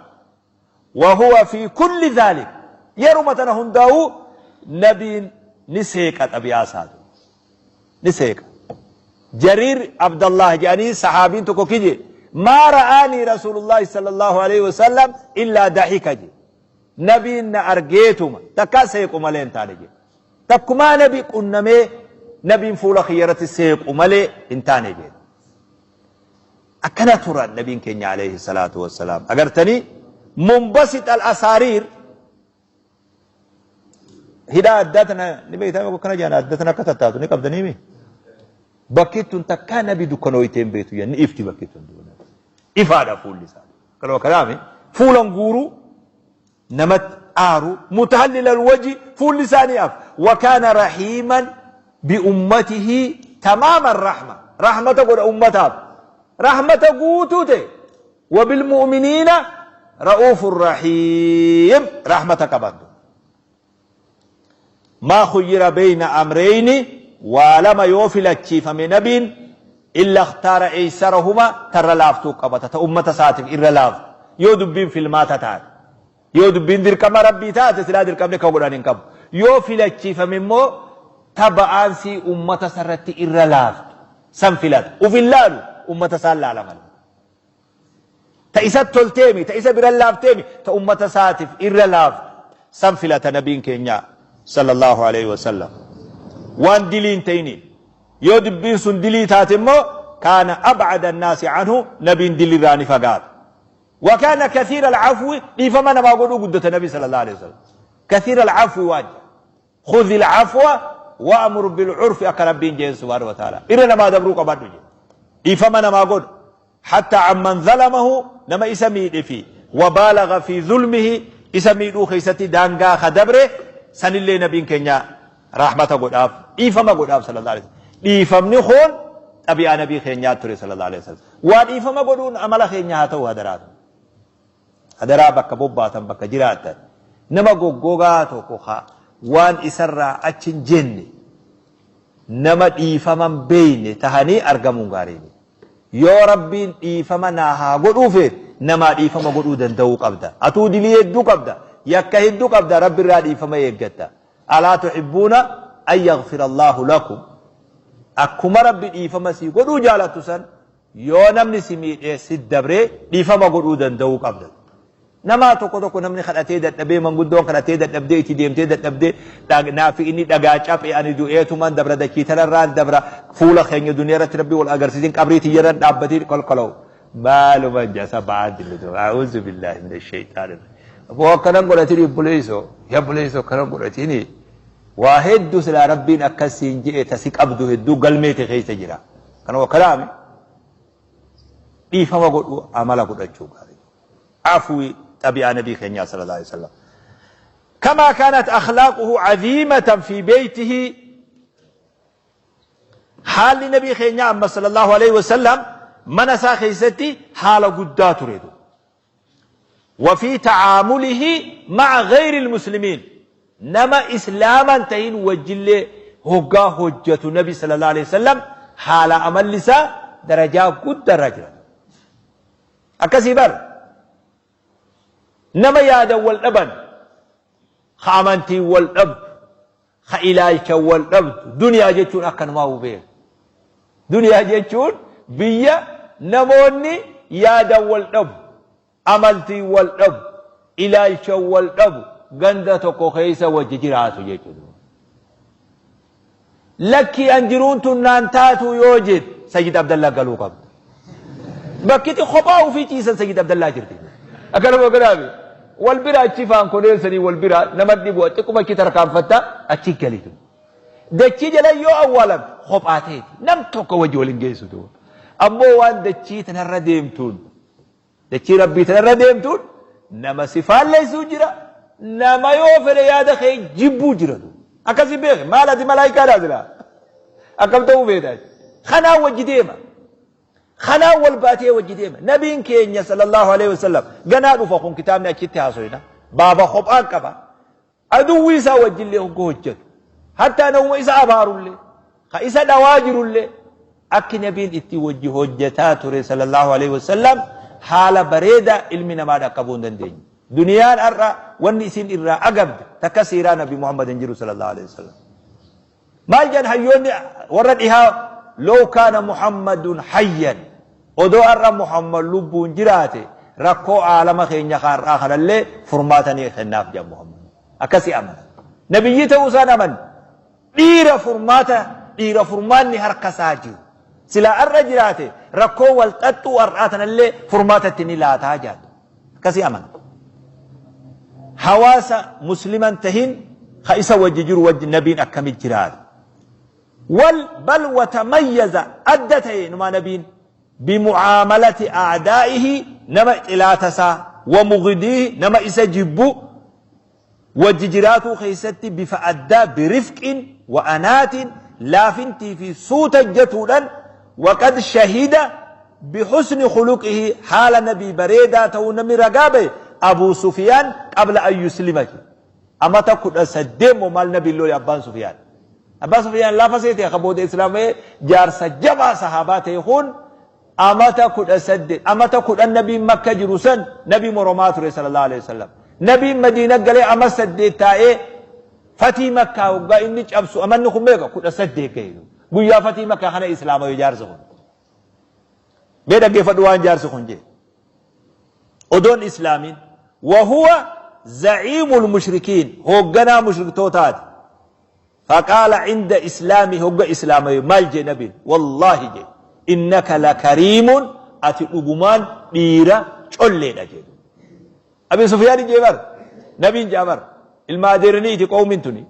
Wahuwa fi kulli dhaalik yeruma tana hundaa'uu nabiin ni seeqa xabi'aa isaatu. Ni seeqa. Jariir Abdallaah jedhanii sahaabiin tokko kije maa ra'aanii Rasuulullaahi sallallahu alaihi wasallam illaa dahika je. Nabiin na argeetuma takkaa seequ malee hin taane je. Takkumaa nabi qunnamee nabiin fuula kiyya irratti seequ malee hin taane je. Akkana turan nabiin keenya alayhi salaatu wassalaam. Agartanii munbasit al asaariir Hidhaa addaa tana ni beektaa akkana jedhan adda tana akka tattaatu ni qabdanii mi? Bakki tun takkaa nabi dukkanooytee hin beektu jedhan ni ifti bakki tun. Ifaadha fuulli isaa. Kanuma kanaami fuulan guuruu namatti aaru mutahallil alwaji fuulli isaa ni af. Wakaana rahiiman bi ummatihi Tamaama rahma. Rahmata godha ummataaf. Rahmata guutuu ta'e. Wabilmu'miniina ra'uufur rahiim. Rahmata qaban. Maa khuyyira beyna amreyni, waa lama yoo filachiifame nabiin, illa ikhtaara eysarahuma, tarra laaftuu qabata, ta ummata isaatif irra laaftu, yoo dubbiin filmaata taate. Yoo dubbiin dirqama Rabbii taate silaa dirqamni akka godhan hin qabu. Yoo filachiifame immoo ta ba'aan sii ummata isarratti irra laaftu san filata. Uf hin laalu, ummata isaan laala malee. Ta isatti tolteemi, ta isa biran laafteemi, ta ummata isaatif irra laaftu san filata nabiin keenya sallallahu aleyhi wasallam. Waan dilii hin ta'iniin. Yoo dubbiin sun dilii taate immoo kaana ab'ada annaasi anhu, nabiin dilirraa ni fagaata. Wa kaana kathiira al-afwi, dhiifama namaa godhuu guddata nabi sallallahu aleyhi wasallam. Kathiira al-afwi waan jedhu. Khudhil afwa wa'mur bil urfi akka Rabbiin jeen subhaanahu wa ta'ala. Irra namaa dabruu qabadhu jedhe. Dhiifama namaa godhu. Hatta amman zalamahu, nama isa miidhe fi wa baalagha fi zulmihi, isa miidhuu keessatti daangaa ka dabre sanillee nabiin keenya rahmata godhaaf, dhiifama godhaaf sallallahu alaihi wasallam. Dhiifamni kun xabi'aa nabii keenyaa ture sallallahu alaihi wasallam. Waa dhiifama godhuun amala keenya haa ta'u hadaraa. Hadaraa bakka bobbaatan, bakka jiraattan, nama goggogaa tokko ka waan isarraa achi hin jenne, nama dhiifama hin beeyne tahanii argamuun gaarii miti. Yoo Rabbiin dhiifama naa haa godhuu feete, namaa dhiifama godhuu danda'uu qabda. Atuu dilii hedduu qabda, yakka hedduu qabda, Rabbi irraa dhiifama eeggatta. Alaa tuhibbuuna an yaghfira Allaahu lakum. Akkuma Rabbi dhiifama sii godhuu jaalattu san, Yoo namni si miidhee sit dabre dhiifama godhuu danda'uu qabda. Namaa tokko tokko namni kadhatee dadhabee, manguddoon kadhattee dadhabdee, itti deemtee dadhabdee, naafi inni dhagaa caphe, ani du'eetuman dabra, dachii tanarraan dabra, fuula keenya duniyaa irratti rabbi wal agarsiisin, qabrii tiyyarran dhaabbatiin kolkoloo maaluma jasa ba'aan dillitu, a'uuzu billaahi mina shayxaani. Aboo akkanan godhatini, obboleessoo, yaa obboleessoo, akkanan godhatini. Waa hedduu silaa rabbiin akkas siin je'e tasi qabdu hedduu galmeete keessa jira. Kanuma kalaami dhiifama godhuu amala godhachuu gaarii. Afwi xabi'aa nabii keenyaa sallallahu alaihi wasallam. Kamaa kaanat akhlaaquhu aziimatan fi beeytihi, haalli nabii keenyaa amma sallallahu alaihi wasallam mana isaa keessatti haala guddaa ture. Wa fi ta'aamulihi ma'a ghayril muslimiin, nama islaama hin tahin wajjillee hoggaa hojjatu nabi sallallahu alaihi wasallam haala amalli isaa darajaa guddaa irra jira. Akkasii bar nama yaadan wal dhaban, ka amantiin wal dhabdu, ka ilaalchan wal dhabdu, duniyaa jechuun akkanumaa beeku. Duniyaa jechuun biyya namoonni yaadan wal dhabu, amaltiin wal dhabu, ilaalchan wal dhabu, ganda tokko keessa wajji jiraatu jechuudha. Lakkii an jiruun tun naan taatu yoo jedhe, Sayyid Abdallaa galuu qabda. Bakkiti kophaa ofii ciisan Sayyid Abdallaa jirti. Akkanuma kanaafi wal bira achi faan koneessanii wal bira nama dhibu, xiqquma achi tarkaanfatta, achi galitu. Dachii jala yoo awwaalan kophaa ta'eeti. Nam tokko wajji wal hin geessu duuba. Ammoo waan dachii tanarra deemtuun, dachii rabbii tanarra deemtuun, nama si faalleessuu jira. Nama yoo fedhe yaada kee jibbuu jira duuba. Akkasii beeki, maal ati malaayikaadhaa silaa. Akkam ta'uu feeta? Kanaan wajji deema. Kanaan wal baatee wajji deema. Nabiin keenya sallallahu alaihi wasallam ganaa dhufa kun kitaabni achitti haasoyna. Baaba kophaa qaba. Aduwwii isaa wajjillee hogga hojjatu, hattaa namuma isa abaarullee, ka isa dhawaa jirullee, akki nabiin itti wajji hojjataa ture sallallahu alaihi wasallam haala bareedaa ilmi namaa dhaqqabuu hin dandeenye. Duniyaan har'a wanni isin irraa agabde takka siiraa nabi Muhammad hin jiru sallallahu alaihi wasallam. Maal jedhan hayyoonni warra dhihaa? Low kaana Muhammadun hayyan, odoo har'a Muhammad lubbuun jiraate rakkoo aalama keenya ka har'aa kanallee furmaata ni kennaaf jedhan Muhammad. Akkasii amana. Nabiyyii ta'uu isaan amanne. Dhiira furmaata, dhiira furmaanni harka isaa jiru. Silaa har'a jiraate rakkoo wal xaxxuu har'aa tanallee furmaata itti ni laataa jedhan. Akkasii amana. Hawaasa musliman tahin ka isa wajji jiru wajji nabiin akkamit jiraata? Wal bal watamayyaza, adda ta'e numaa nabiin bimucaamalati a'daa'ihi, nama xilaata isaa, wa mughidiihi, nama isa jibbu wajji jiraatuu keessatti bifa addaa, birifqin wa anaatin, laafintii fi suuta jatuudhan waqad shahida bihusni khuluqihi haala nabii bareedaa ta'uu namni ragaa bahe Abuu Sufiyaan qabla an yuslima jedhe. Amata 18 moo maal nabiin lole Abbaan Sufiyaan. Abbaan Sufiyaan laafa seete ka booda islaama'ee jaarsa jabaa sahaabaa ta'e kun amata 18 amata 10 nabiin makka jiru san nabii moromaa ture sallallahu alaihi wasallam. Nabiin madiina galee ama 8 taa'ee fatii makkaa hoggaa inni cabsu amanni kun meeqa 18 gahe. Guyyaa fatii makkaa kana islaamawe jaarsa kun. Mee dhaggeeffadhu waan jaarsi kun jee. Odoon islaamiin wahuwa zaciimul mushrikiin hoogganaa mushriktootaati. Faqaala cinda islaamii hogga islaamawe maal jee nabiin wallaahi jee innaka lakariimun ati dhugumaan dhiira colleedha jee. Abi Sufyaan jee bar nabiin jaa bar ilma adeeraniiti qawmiin tuni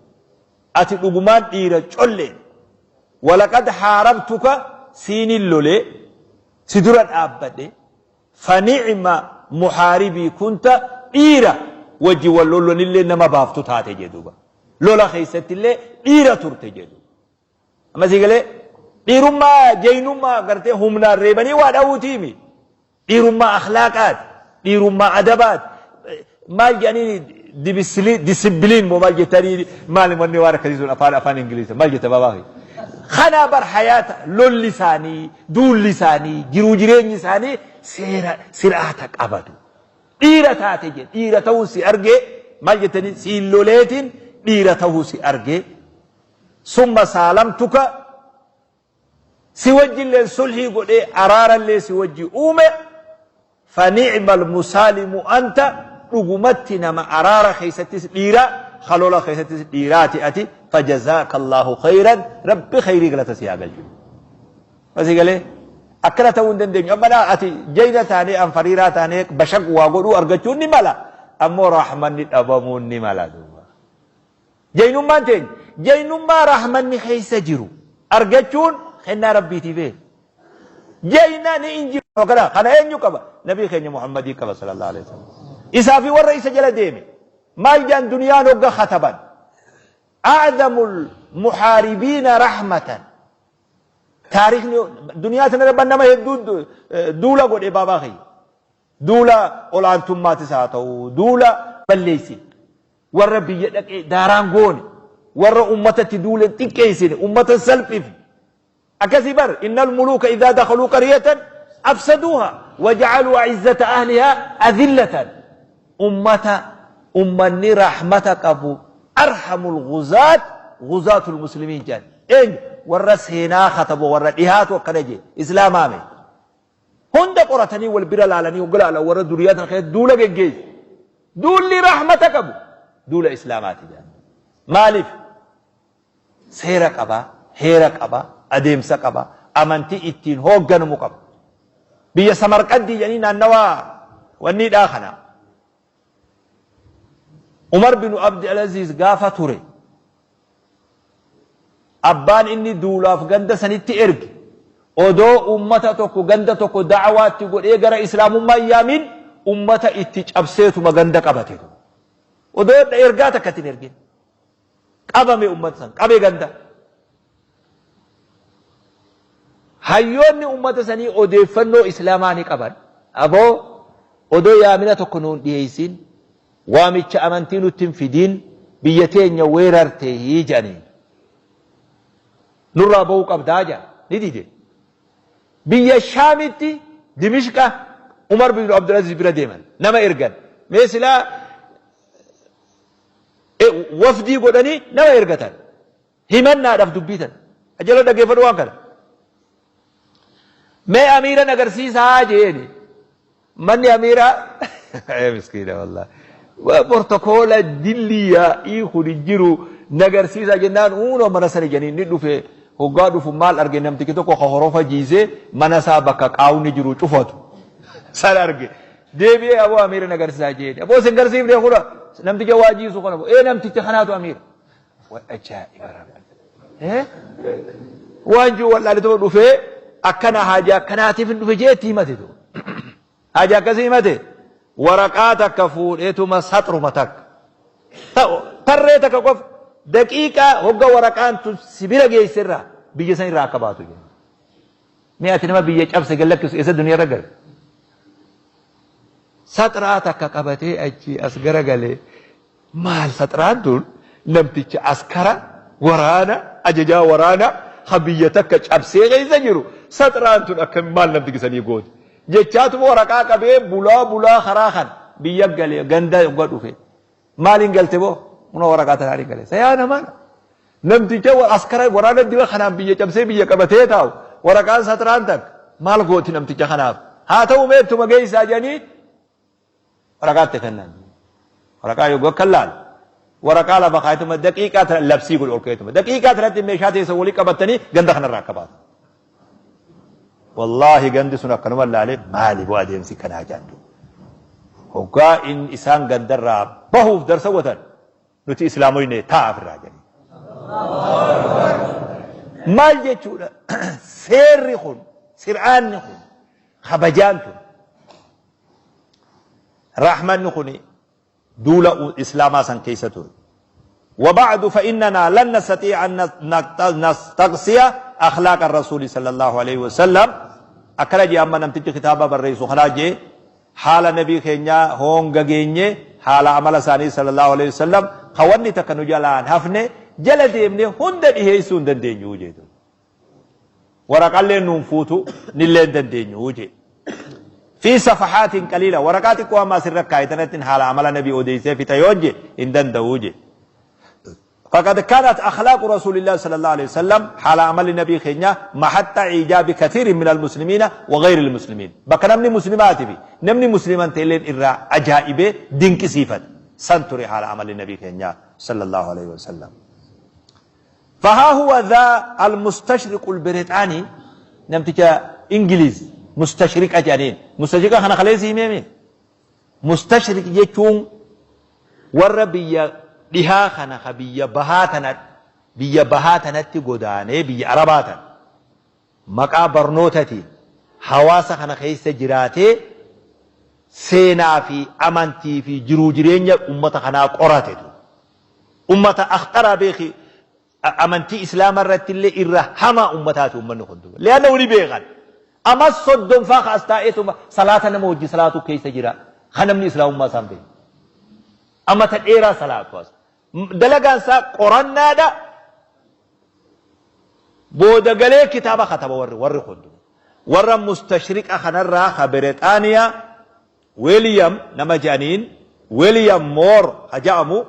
ati dhugumaan dhiira colleedha. Walaqad haarabtuka siinin lolee si dura dhaabbadhe fanicma muhaaribii kunta dhiira wajji wal lollanillee nama baaftu taate jee duuba. Lola keessattillee dhiira turte jee duuba. Amma sii galee dhiirummaa jeynummaa gartee humnaan reebanii waa dhawuutiimi. Dhiirummaa akhlaaqaati. Dhiirummaa adabaati. Maal jedhanii disipiliin moo maal jettanii maal wanni waan akkasii sun afaan afaan Ingiliiza maal jetta baabaa kee. Kanaa bar hayaata lolli isaanii duulli isaanii jiruu jireenyi isaanii seera sir'aata qabatu. Dhiira taate jedhe dhiira ta'uu si argee maal jettanii siin loleetiin dhiira ta'uu si argee summa saalamtuka Si wajjilleen sulhii godhee araarallee si wajji uume fa ni'mal musaalimu anta dhugumatti nama araara keessattis dhiira ka lola keessattis dhiiraati ati fa jazaakallaahu khayran rabbi khayrii galata si haa galchu. Asii galee akkana ta'uu hin dandeenyu amma naa ati jayna taanee an fariiraa taanee bashaq waa godhuu argachuun ni mala ammoo rahmanni dhabamuun ni mala duuba. Jaynummaan teenya jaynummaa rahmanni keessa jiru argachuun kennaa Rabbiitii beeki. Jayna ni injifanno kana kana eenyu qaba? Nabii keenya Muhammadii qaba sallallahu alaihi wasallam. Isaa fi warra isa jala deeme maal jaan duniyaan hogga khataban a'zamul muhaaribiina rahmatan taarikhni duniyaa tana irra nama hedduu duula godhe baabaa kiyya. Duula ol'aantummaatis haa ta'u, duula balleessine, warra biyya dhaqee daaraan goone, warra ummata itti duule hin xiqqeessine, ummata hin salphifne. Akkasii bar innal muluuka idhaa dakhaluu qaryatan afsaduuha waja'aluu a'izzata ahlihaa adhillatan. Ummata ummanni rahmata qabu arhamul ghuzaat ghuzaatul muslimiin jedhan. Eenyu? Warra seenaa katabu warra dhihaatu akkana jee. Islaamaame. Hunda qoratanii wal bira laalanii hogga laalan warra duriyaa tana keessatti duula geggeesse. Duulli rahmata qabu duula Islaamaati jedhan. Maaliif? Seera qaba, heera qaba, adeemsa qaba, amantii ittiin hoogganamu qaba. Biyya Samarqaddii jedhanii naannawaa wanniidhaa kana. Umar binu Abdi Alaziz gaafa ture Abbaan inni duulaaf ganda sanitti erge odoo ummata tokko ganda tokko da'awaa itti godhee gara islaamummaa hin yaamin ummata itti cabseetuma ganda qabate. Odoo ergaa takka itti hin ergin. Qabame ummata san qabe ganda. Hayyoonni ummata sanii odeeffannoo islaamaa ni qaban. Aboo odoo yaamina tokko nuun dhiyeessin Waamicha amantii nutti hin fidiin biyya teenya weerarte jedhaniin. Nurraa ba'uu qabdaa jedhan. Ni dide. Biyya Shaamitti Dimishqa Umar bin Abdulaziz bira deeman. Nama ergan. Mee silaa wafdii godhanii nama ergatan. Himannaadhaaf dubbii tana. Ajala dhaggeeffadhu waan kana. Mee amiiran agarsiisaa jeeni. Manni amiiraa ee miskiina wallahi. Portokoola dillii yaa'ii kun hin jiru nagarsiisaa jennaan uunoo mana sana jedhanii ni dhufe hoggaa dhufu maal arge namtichi tokko ka horofa jiisee mana isaa bakka qaawni jiru cufatu san arge. Deebi'ee aboo amiira nagarsiisaa jeeni. Aboo sin garsiifne kuna namticha waa jiisu kana ee namticha kanaatu amiira. Wa ajaa'iba rabbi. Eh? Waan jiru wallaalee dhufee akkana haajaa akkanaatiif hin dhufe jee itti himate tu. Haajaa akkasii himate waraqaa takka fuudheetuma saxruma takka. Tarree takka qofa Daqiiqaa hogga waraqaan tun si bira geesse irraa biyya san irraa akka baatu jedhe. Mee ati nama biyya cabse gad lakkisu eessa duniyaa irra gale? Saxraa takka qabatee achii as garagalee maal saxraan tun namticha askara waraana ajajaa waraana ha biyya takka cabsee keessa jiru saxraan tun akkam maal namtichi sanii goote jechaatuma waraqaa qabee bulaa bulaa karaa kana biyya galee ganda hogga dhufe Maaliin galte boo? Kunoo waraqaa tanaan hin gale. Sayaa namaan namticha askara waraana dira kanaan biyya cabsee biyya qabatee taa'u waraqaan saxiraan takka maal gooti namticha kanaaf? Haa ta'u mee ittuma geessaa jedhanii waraqaa itti kennan. Waraqaa yoo akka laal waraqaa lafa kaayetuma daqiiqaa tana labsii godhu ol ka'eetuma daqiiqaa tanatti meeshaa teessa walii qabatanii ganda kanarraa akka baatu. Wallaahi gandi sun akkanuma laalee maali boo adeemsi kanaa jedhan duuba. Hoggaa in isaan gandarraa bahuuf darsa gotan nuti islaamoyne taa'aa ofirraa jedhanii. Maal jechuudha seerri kun sir'aanni kun kabajaan tun rahmanni kun duula islaamaa san keessa ture. وبعد فإننا لن نستطيع أن نستقصي أخلاق الرسول صلى الله عليه وسلم akkana jee amma namtichi kitaaba barreessu kanaa jee haala nabii keenyaa hoonga geenye haala amala isaanii sallallahu alaihi wasallam ka wanni takka nu jalaan hafne jala deemne hunda dhiheessuu hin dandeenyu jeetu. Waraqalleen nuun fuutu nillee hin dandeenyu jee. Fi safahaatin qaliila waraqaa xiqqoo amma asirra kaa'e tanattiin haala amala nabii odeessee fixa yoo je hin danda'u je. فقد كانت أخلاق رسول الله صلى الله عليه وسلم حال عمل النبي خينيا محط إيجاب كثير من المسلمين وغير المسلمين بك نمني مسلمات في نمني مسلمان تلين إرى أجائب دينك صفة سنتري حال عمل النبي خينيا صلى الله عليه وسلم فها هو ذا المستشرق البريطاني namticha Ingiliz mustashriqa jedhaniin. Mustashriqa kana kaleessi himee mee? Mustashriq jechuun warra biyya dhihaa kana ka biyya bahaa tana biyya bahaa tanatti godaanee biyya Arabaa tana maqaa barnootatiin hawaasa kana keessa jiraatee seenaa fi amantii fi jiruu jireenya ummata kanaa qoratetu. Ummata akhxaraa beeki amantii islaama irratti illee irra hamaa ummataati ummanni kun duuba. Li'annahu ni beekan. Ama soddomfaa ka as taa'eetuma salaata nama wajji salaatu keessa jira. Ka namni islaamummaa isaan beeku. Amata dheeraa salaatu as. Dalagaan isaa qorannaadha. Booda galee kitaaba kataba warri warri kun duuba. Warra mustashriqa kanarraa ka Berexaaniyaa William nama je'aniin William Moore ka ja'amu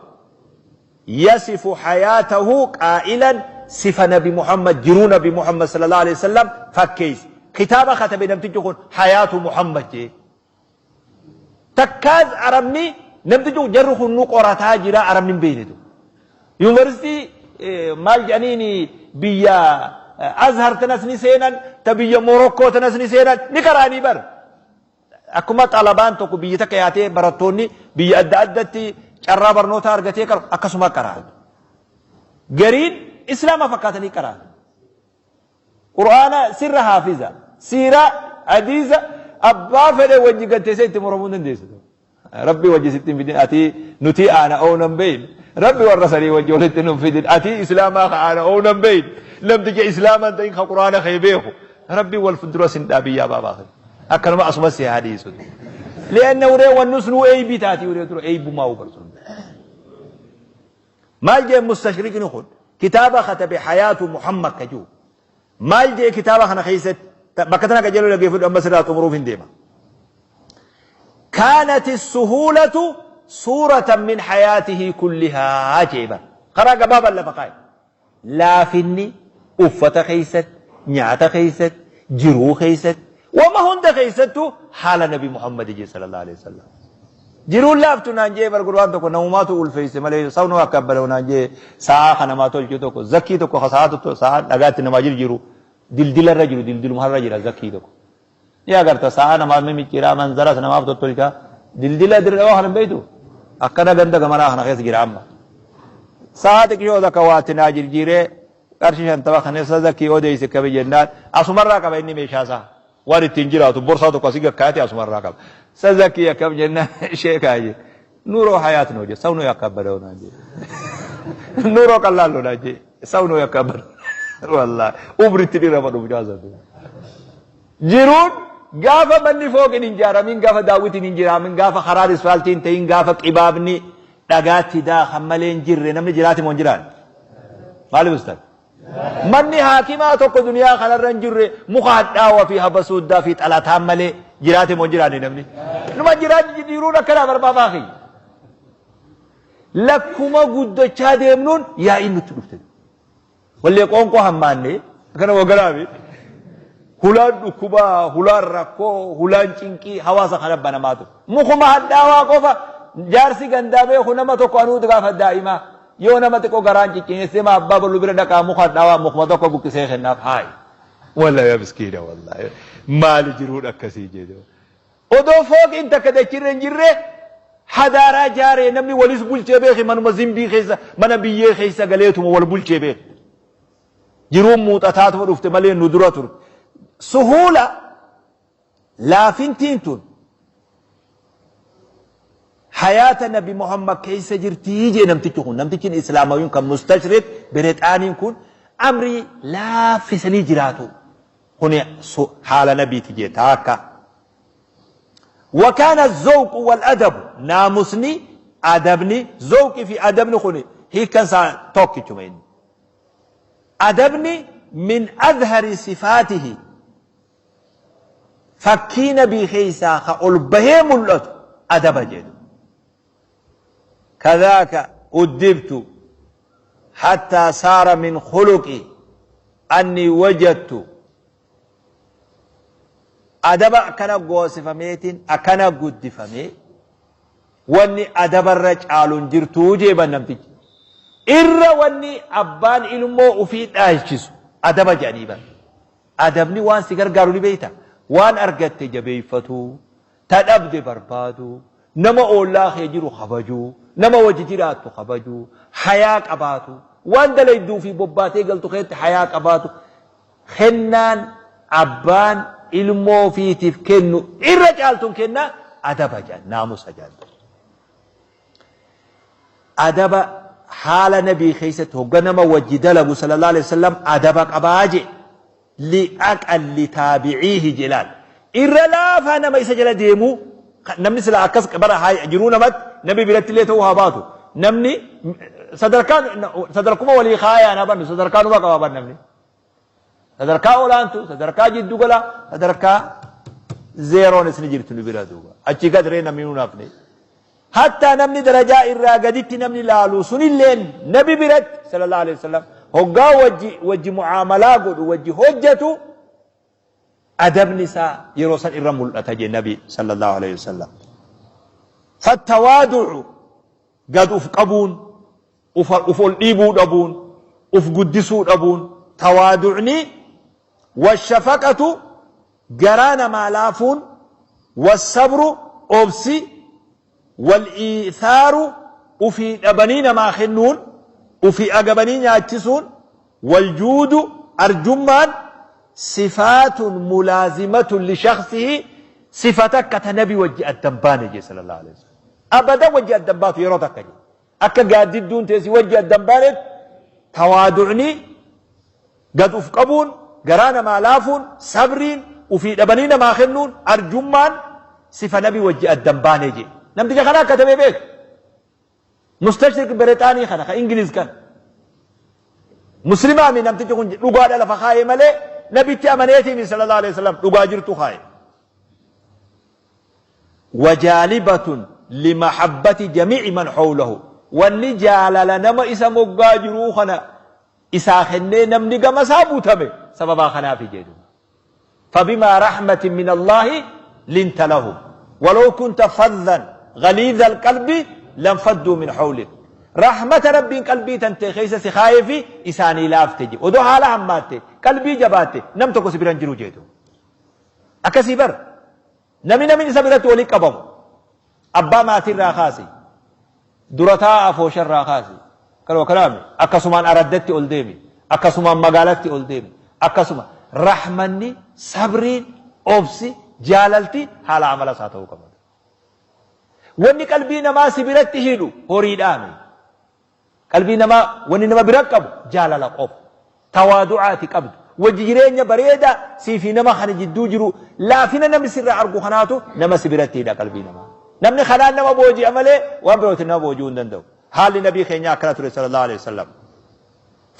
yasifu hayaatahu qaa'ilan sifa nabi Muhammad jiruu nabi Muhammad sallallahu alaihi wasallam fakkeeyse. Kitaaba katabe namtichi kun hayaatu Muhammad jee. Takkaas arabni namtichi kun jarri kun nu qorataa jira arabni hin beeyne tu. Yuunivarsiitii maal jedhaniin biyya Azhar tanas ni seenan ta biyya Morokkoo tanas ni seenan ni qaraanii bar. Akkuma xalabaan tokko biyya takka yaatee barattoonni biyya adda addatti carraa barnootaa argatee qaru akkasuma qara'an. Gariin Islaama fakkaatanii qara'an. Qur'aana sirra haafiza, siiraa, hadiisa abbaa fedhe wajji gatteessee itti moromuu hin dandeessu. Rabbi wajji sitti hin fidin ati nutii aana oonan beeyin. Rabbi warra sanii wajji walitti nun fidin ati islaamaa ka aana oonan beeyin. Namticha islaamaa hin ta'in ka quraana kee beeku. Rabbi wal dura sin dhaabin yaa baabaa kee. Akkanuma asuma si haa dhiisu. Li'anna uree wannus nuu eeybii taati uree dura eeybumaa hubarsu. Maal jee mustashriqni kun kitaaba katabe hayaatu Muhammad ka jiru. Maal jee kitaaba kana keessatti bakka tana qajeeloo dhaggeeffadhu amma sirraa xumuruuf hin deema. Kaanati suhuulatu suuratan min hayaatihi kullihaa jee bara. Karaa gabaabaan lafa kaa'e. Laafinni uffata keessatti, nyaata keessatti, jiruu keessatti, wama hunda keessattuu haala Nabi Muhammad jee sallallahu alaihi wasallam. Jiruun laaftu naan jee bar gurbaan tokko namumaatu ulfeesse malee sabnuma akka abbala'u naan jee sa'aa kan namaa tolchu tokko zakkii tokko ka sa'aa tokko sa'aa dhagaatti namaa jirjiru dildila irra jiru dildiluma irra jira zakkii tokko. Ni agarta sa'aa namaaf mimicciiraa manzaras namaaf tottolcha dildila dirree kana hin beektu akkana ganda gamanaa kana keessa jira amma. Sa'aa xiqqishoo takka waatti naa jirjiiree qarshii 50 kaneessa zakkii odeessi kabi jennaan asumarraa qaba inni meeshaa isaa. Waan ittiin jiraatu borsaa tokko asii gakkaayate asumarraa qaba. Sa zakkii akkam jennaan sheekaa jee. Nuuroo hayaat noo jee sawnu yakka abbada'u naan jee. ኑሮ ቀላል ነው ዳጄ ሰው ነው ያካበደ wallahi umritti dhirama dhufu jaasatu jiruun gaafa manni fooqin hin ijaaramin gaafa daawwitiin hin jiraamin gaafa karaan isfaaltii hin ta'in gaafa qibaabni dhagaatti daakan malee hin jirre namni jiraate moo hin jiraanne maaliif ustaz manni haakimaa tokko duniyaa kanarra hin jirre muka hadhaawaa fi habasuuddaa fi xalataan malee jiraate moo hin jiraanne namni numa jiraan jiruun akkanaa barbaadaa kiyya lakkuma guddachaa deemnuun yaa'iin nutti dhufte wallee qoonqoo hammaanne akkana wagalaami hulaan dhukkubaa hulaan rakkoo hulaan cinqii hawaasa kana banamaa ture mukuma hadhaawaa qofa jaarsi gandaa beeku nama tokko anuutu gaafa daa'imaa yoo nama xiqqoo garaan ciccineessee ma abbaa bollu bira dhaqaa muka hadhaawaa mukuma tokko buqqisee kennaaf haayi wallahi yaa miskiina wallahi maali jiruun akkasii jedhe odoo fooqiin takka dachirra hin jirre hadaaraa jaaree namni walis bulchee beeki manuma zimbii keessa mana biyyee keessa galeetuma wal bulchee beeki jiruun muuxataatuma dhufte malee nu dura turte suhuula laafintiin tun hayaata nabi Muhammad keessa jirtii jee namtichi kun namtichi islaamawiin kan mustashrik Berexaaniin kun amrii laaffisanii jiraatu kun haala nabiiti jee taakka وكان الذوق والأدب ناموسني أدبني ذوقي في أدبني خوني هي كان توكي تمين أدبني من أظهر صفاته فكي نبي خيسا خأول بهم أدب جد كذاك أدبت حتى صار من خلقي أني وجدت أدب أكنا قوصفميتين أكنا قدفمي واني أدب الرجال جرتو جيبا نمتج إر واني أبان إلمو أفيد أهجس أدب جانبا أدبني وان سيقر قالوا لي بيتا وان أرقدت جبيفتو تدبد بربادو نما أولاخ يجرو خبجو نما وججراتو خبجو حياك أباتو وان دليدو في بوباتي قلتو خيت حياك أباتو خنان أبان ilmoo fiitiif kennu irra caaltuun kenna adaba jedhan naamusa jedhan adaba haala nabii keessatti hogga nama wajji dalagu sallallahu alaihi wasallam adaba qabaa je li'aqalli taabiciihi jedhaan irra laafaa nama isa jala deemu namni sila akkas bara jiruu namatti nabi biratti illee ta'uu haa baatu namni sadarkaan sadarkuma walii kaayaan habannu sadarkaa numa qaba ban namni sadarkaa olaantu sadarkaa jiddu gala sadarkaa zeeroonis ni jirtu nu bira duuba achi gad ree namni nuun hafne hattaa namni darajaa irraa gaditti namni laalu sunilleen nabi biratti sallallahu alaihi wasallam hoggaa wajji wajji mu'aamalaa godhu wajji hojjatu adabni isaa yeroo san irra mul'ata je nabi sallallahu alaihi wasallam fattawaadu'u gad uf qabuun uf ol dhiibuu dhabuun uf guddisuu dhabuun tawaadu'ni washafaqatu garaa namaa laafuun wassabru obsi wal-iithaaru ufii dhabanii namaa kennuun ufii agabanii nyaachisuun waljuudu arjummaan sifaatun mulaazimatun lishakhsihi sifa takka ta nabi wajji addan baane jee sallallahu alaihi wasallam abadan wajji addan baatu yeroo takka jee akka gaaddidduun teessi wajji addan baanetti tawaadu'ni gad uf qabuun garaa namaa laafuun sabriin ufii dhabanii namaa kennuun arjummaan sifa nabi wajji addan baane jee namticha kana akka ta'e beeku mustashrik Berexaanii kana ka Ingiliz kana muslimaa mi namtichi kun dhugaadha lafa kaayee malee nabitti amaneetiimi sallallahu alaihi wasallam dhugaa jirtu kaaye wajaalibatun limahabbati jamii'i man hawlahu wanni jaalala nama isa moggaa jiruu kana isaa kennee namni gama isaa butame sababaa kanaafi jedhu فبما رحمة من الله لنت لهم ولو كنت فظا غليظ القلب لانفضوا من حولك رحمة ربي قلبي تنتي خيسة سخايفي إساني لافتجي ودو حالة هماتي قلبي جباتي نم تكو سبران جرو جيتو أكسي بر نمي نمي سبرت ولي قبم أبا ما ترى خاسي درتا أفوشر راخاسي كلو كلامي أكسمان أردتي أولديمي أكسمان مقالتي أولديمي أكسمان رحمني صبرين أوبسي جاللتي حال عمل ساتو كما wanni qalbii namaa si biratti hidhu horiidhaami. Qalbii namaa wanni nama bira qabu jaalala qofa. Tawaadu'a ati qabdu, wajji jireenya bareedaa sii fi nama kana jidduu jiru, laafina namni sirraa argu kanaatu nama si biratti hidha qalbii namaa. Namni kanaan nama booji'a malee waan birootiin nama booji'uu hin danda'u. Haalli nabii keenyaa akkana ture sallallahu alaihi wasallam.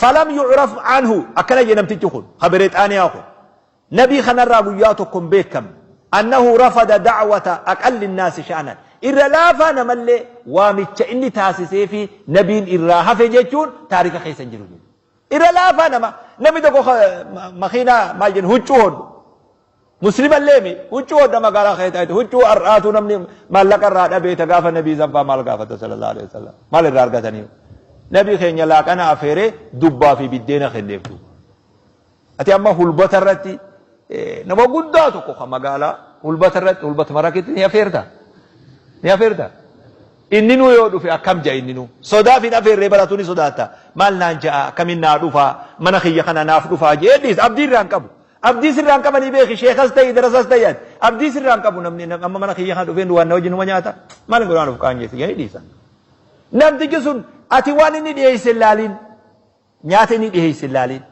Falam yu'raf anhu akkana jedhe namtichi kun ka Bereexaaniyaa kun. Nabii kanarraa guyyaa tokko hin beekamne. Annahu rafada da'wata aqalli nnaasi sha'nan. Irra laafaa namallee waamicha inni taasiseefii nabiin irraa hafe jechuun taarika keessa hin jiru jedhe. Irra laafaa nama namni tokko makiinaa maal jennu huccuu hodhu. Muslimallee mi huccuu hodha magaalaa keessa taa'etu huccuu har'aatu namni maallaqa irraa dhabee ta gaafa nabii sanfaa maal gaafata sallallahu alaihi wasallam maal irraa argatanii. Nabii keenya laaqana afeeree dubbaa fi biddeena kenneef duuba. Ati amma hulbata irratti nama guddaa tokko kan magaalaa hulbata irratti hulbata marakitti ni afeerta. Ni afeerta. Inninuu yoo dhufe akkam ja'a inninuu. Sodaaf hin afeerree baratu ni sodaata. Maal naan ja'a akkamiin naa dhufaa mana kiyya kana naaf dhufaa je'ee dhiisa. Abdii irraa hin qabu. Abdii sirraa hin qabanii beeki sheekas ta'i darasas ta'i ati. Abdii sirraa hin qabu namni amma mana kiyya kana dhufeen waan na wajjin numa nyaata. Maal hin godhaan of qaanjeessi jedhanii dhiisan. Namtichi sun ati waan inni dhiyeesse hin laaliin. Nyaata inni dhiheesse hin laalin.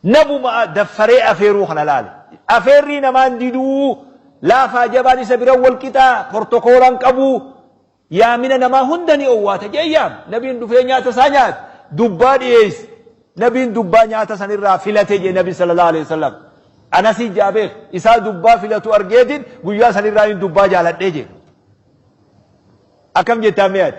Nabuma daffaree afeeruu kana laali. Afeerrii namaan diduu, laafaa jabaan isa bira wal qixaa, portokoola hin qabu, yaamina namaa hunda ni owwaata jee yaam. Nabiin dhufee nyaata isaa nyaate. Dubbaa dhiheesse. Nabiin dubbaa nyaata sanirraa filate jee Nabi sallallahu alaihi wasallam. Anasii jaa beek isaa dubbaa filatu argeetiin guyyaa sanirraa hin dubbaa jaaladhee jee. Akkam jettaa mee ati?